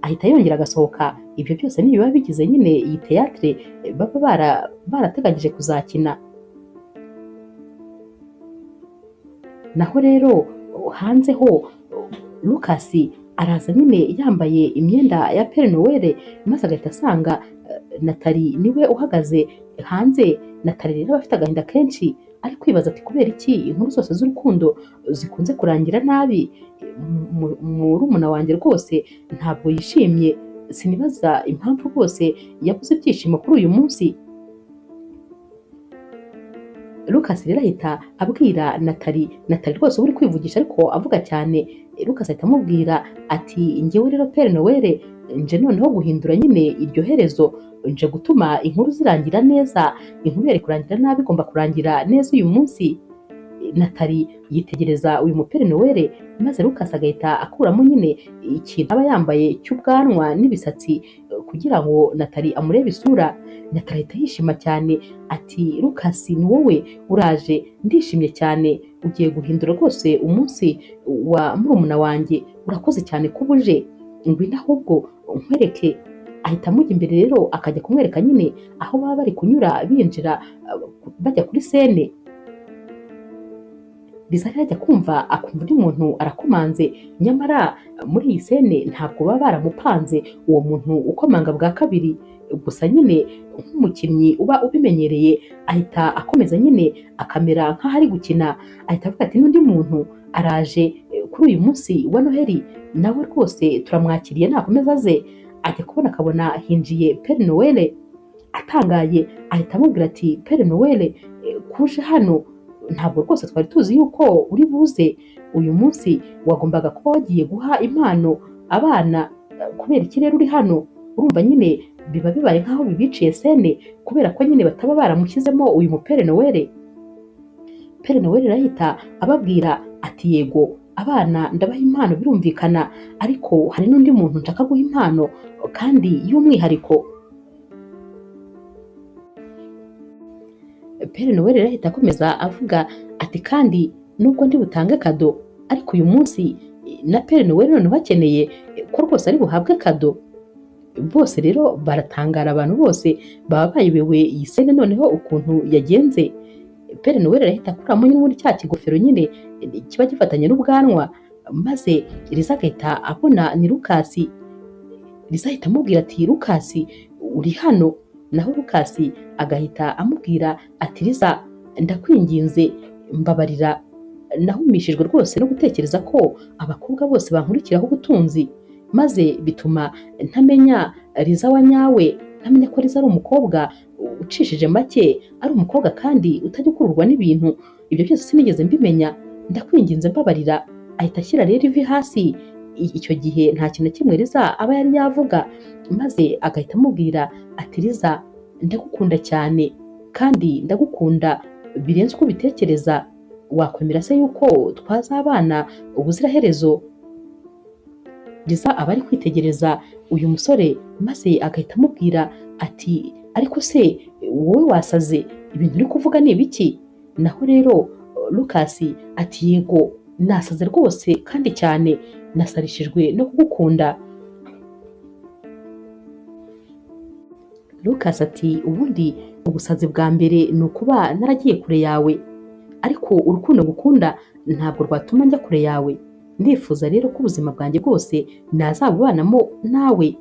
Ahita yongera agasohoka. Ibyo byose nibiba bigize nyine iyi teatre baba barateganyije kuzakina. Naho rero hanze ho Lucas araza nyine yambaye imyenda ya Père Noël, maze agahita asanga Nathalie niwe uhagaze hanze. Nathalie rero aba afite agahinda kenshi, ari kwibaza ati kubera iki inkuru zose z'urukundo zikunze kurangira nabi? Murumuna wanjye rwose ntabwo yishimye, sinibaza impamvu rwose yabuze ibyishimo kuri uyu munsi. Lucas rero ahita abwira Nathalie, Nathalie rwose uba uri kwivugisha ariko avuga cyane. Lucas ahita amubwira ati njyewe rero Père Noël nje noneho guhindura nyine iryo herezo, nje gutuma inkuru zirangira neza, inkuru yari kurangira nabi igomba kurangira neza uyu munsi. Nathalie yitegereza uyu mu Père Noël, maze Lucas agahita akuramo nyine ikintu aba yambaye cy'ubwanwa n'ibisatsi kugira ngo Natali amurebe isura. Natali ahita yishima cyane ati Lukasi ni wowe uraje, ndishimye cyane, ugiye guhindura rwose umunsi wa murumuna wanjye, urakoze cyane kuba uje, ngwino ahubwo nkwereke. Ahita amujya imbere rero akajya kumwereka nyine aho baba bari kunyura binjira bajya kuri sene. Liza rero ajya kumva akumva undi muntu arakomanze, nyamara muri iyi sene ntabwo baba baramupanze uwo muntu ukomanga bwa kabiri. Gusa nyine nk'umukinnyi uba ubimenyereye ahita akomeza nyine akamera nk'aho ari gukina, ahita avuga ati n'undi muntu araje kuri uyu munsi wa Noheli, nawe rwose turamwakiriye nakomeza aze. Ajya kubona akabona hinjiye Père Noël, atangaye ahita amubwira ati Père Noël kuje hano ntabwo rwose twari tuzi yuko uri buze, uyu munsi wagombaga kuba wagiye guha impano abana, kubera iki rero uri hano? Urumva nyine biba bibaye nk'aho bibiciye sene kubera ko nyine bataba baramushyizemo uyu mu Père Noël. Père Noël arahita ababwira ati yego abana ndabaha impano birumvikana, ariko hari n'undi muntu nshaka guha impano kandi y'umwihariko. Père Noël arahita akomeza avuga ati kandi nubwo ndi butange kado, ariko uyu munsi na Père Noël noneho akeneye ko rwose ari buhabwe kado. Bose rero baratangara, abantu bose baba bayobewe iyi sene noneho ukuntu yagenze. Père Noël arahita akuramo n'ubundi cya kigofero nyine kiba gifatanye n'ubwanwa, maze Liza agahita abona ni Lukasi. Liza ahita amubwira ati Lukasi uri hano? Naho Lukasi agahita amubwira ati Liza ndakwinginze mbabarira, nahumishijwe rwose no gutekereza ko abakobwa bose bankurikiraho ubutunzi, maze bituma ntamenya Liza wa nyawe, ntamenya ko Liza ari umukobwa ucishije make, ari umukobwa kandi utajya ukururwa n'ibintu, ibyo byose sinigeze mbimenya, ndakwinginze mbabarira. Ahita ashyira rero ivi hasi. Icyo gihe nta kintu kimwe Liza aba yari yavuga, maze agahita amubwira ati Liza ndagukunda cyane kandi ndagukunda birenze uko ubitekereza, wakwemera se yuko twazabana ubuziraherezo? Liza aba ari kwitegereza uyu musore, maze agahita amubwira ati ariko se wowe wasaze, ibintu uri kuvuga ni ibiki? Naho rero Lukasi ati yego nasaze rwose kandi cyane, nasarishijwe no kugukunda. Lukasi ati ubundi ubusazi bwa mbere ni ukuba naragiye kure yawe, ariko urukundo ngukunda ntabwo rwatuma njya kure yawe, ndifuza rero ko ubuzima bwanjye bwose nazabubanamo nawe.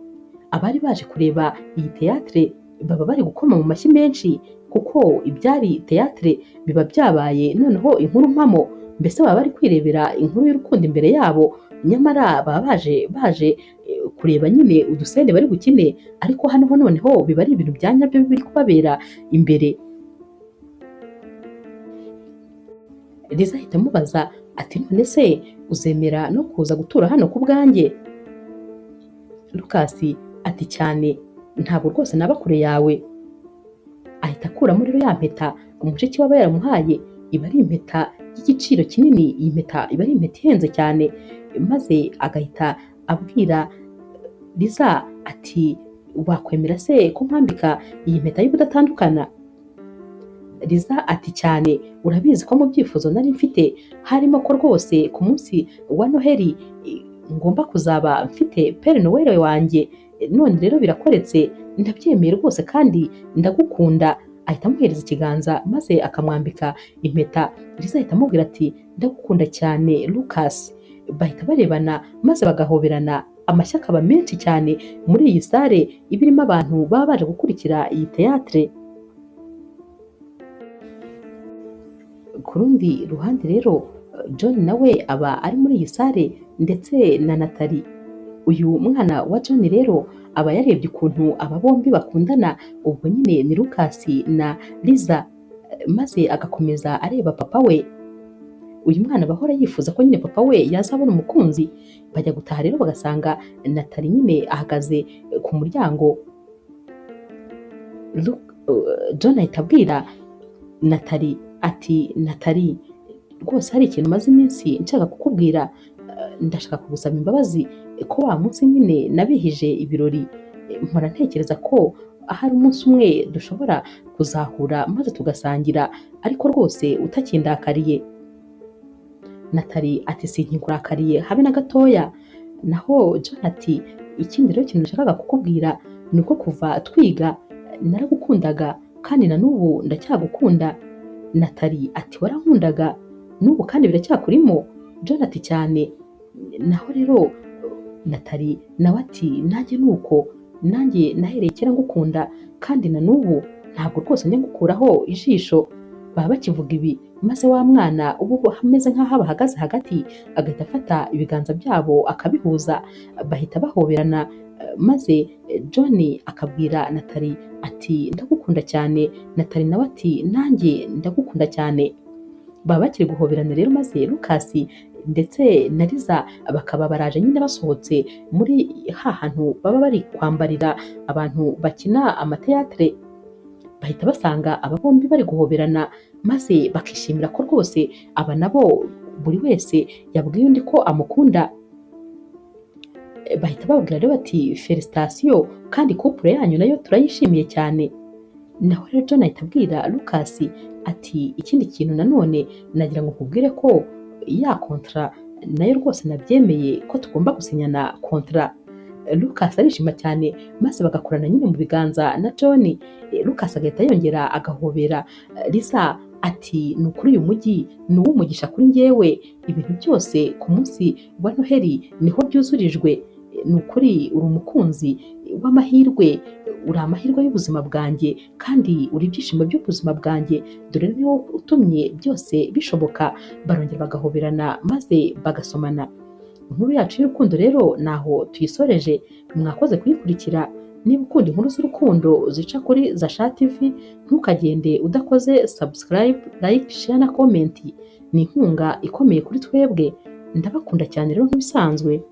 Abari baje kureba iyi teatre baba bari gukoma mu mashyi menshi, kuko ibyari teatre biba byabaye noneho inkuru mpamo, mbese baba bari kwirebera inkuru y'urukundo imbere yabo, nyamara baba baje kureba nyine udusene bari gukine, ariko hano ho noneho biba ari ibintu bya nyabyo biri kubabera imbere. Liza ahita amubaza ati none se uzemera no kuza gutura hano ku bwanjye? Lukasi ati cyane, ntabwo rwose naba kure yawe. Ahita akuramo rero ya mpeta umushiki we aba yaramuhaye, iba ari impeta y'igiciro kinini, iyi mpeta iba ari impeta ihenze cyane, maze agahita abwira Liza ati wakwemera se ko nkwambika iyi mpeta y'ubudatandukana? Liza ati cyane, urabizi ko mu byifuzo nari mfite harimo ko rwose ku munsi wa Noheli ngomba kuzaba mfite Père Noël wanjye, none rero birakoretse, ndabyemeye rwose kandi ndagukunda. Ahita amuhereza ikiganza maze akamwambika impeta. Liza ahita amubwira ati ndagukunda cyane Lukasi. Bahita barebana maze bagahoberana, amashyi akaba menshi cyane muri iyi sare iba irimo abantu baba baje gukurikira iyi teatre. Ku rundi ruhande rero John nawe aba ari muri iyi sare ndetse na Nathalie. Uyu mwana wa John rero aba yarebye ukuntu aba bombi bakundana, ubwo nyine ni Lukasi na Liza, maze agakomeza areba papa we. Uyu mwana bahora yifuza ko nyine papa we yazabona umukunzi. Bajya gutaha rero bagasanga Nathalie nyine ahagaze ku muryango. John ahita abwira Nathalie ati Nathalie rwose hari ikintu maze iminsi nshaka kukubwira, ndashaka kugusaba imbabazi ko wa munsi nyine nabihije ibirori, Mpora ntekereza ko ahari umunsi umwe dushobora kuzahura maze tugasangira, ariko rwose utakindakariye. Natali ati sinkikurakariye habe na gatoya. Naho John ati ikindi rero kintu nashakaga kukubwira ni uko kuva twiga naragukundaga kandi na n'ubu ndacyagukunda. Natali ati warankundaga n'ubu kandi biracyakurimo? John ati cyane. Naho rero Natali nawe ati nanjye nuko, nanjye nahereye kera ngukunda kandi na n'ubu ntabwo rwose njya ngukuraho ijisho. Baba bakivuga ibi maze wa mwana uba ameze nk'aho abahagaze hagati agahita afata ibiganza byabo akabihuza, bahita bahoberana, maze John akabwira Natali ati ndagukunda cyane. Natali nawe ati nanjye ndagukunda cyane. Baba bakiri guhoberana rero maze Lucas ndetse na Liza bakaba baraje nyine basohotse muri ha hantu baba bari kwambarira abantu bakina amateatre, bahita basanga aba bombi bari guhoberana maze bakishimira ko rwose aba nabo buri wese yabwiye undi ko amukunda. Bahita bababwira rero bati felicitation kandi couple yanyu nayo turayishimiye cyane. Naho rero John ahita abwira Lucas ati ikindi kintu nanone nagira ngo nkubwire ko ya kontra nayo rwose nabyemeye ko tugomba gusinyana kontra. Lucas arishima cyane maze bagakorana nyine mu biganza na John. Lucas agahita yongera agahobera Lisa ati ni ukuri uyu mujyi ni uw'umugisha kuri njyewe, ibintu byose ku munsi wa Noheli niho byuzurijwe, ni ukuri uri umukunzi w'amahirwe, uri amahirwe y'ubuzima bwanjye kandi uri ibyishimo by'ubuzima bwanjye, dore ni wowe utumye byose bishoboka. Barongera bagahoberana maze bagasomana. Inkuru yacu y'urukundo rero naho tuyisoreje, mwakoze kuyikurikira. Niba ukunda inkuru z'urukundo zica kuri Zasha TV, ntukagende udakoze subscribe, like, share na comment. Ni inkunga ikomeye kuri twebwe. Ndabakunda cyane rero nk'ibisanzwe.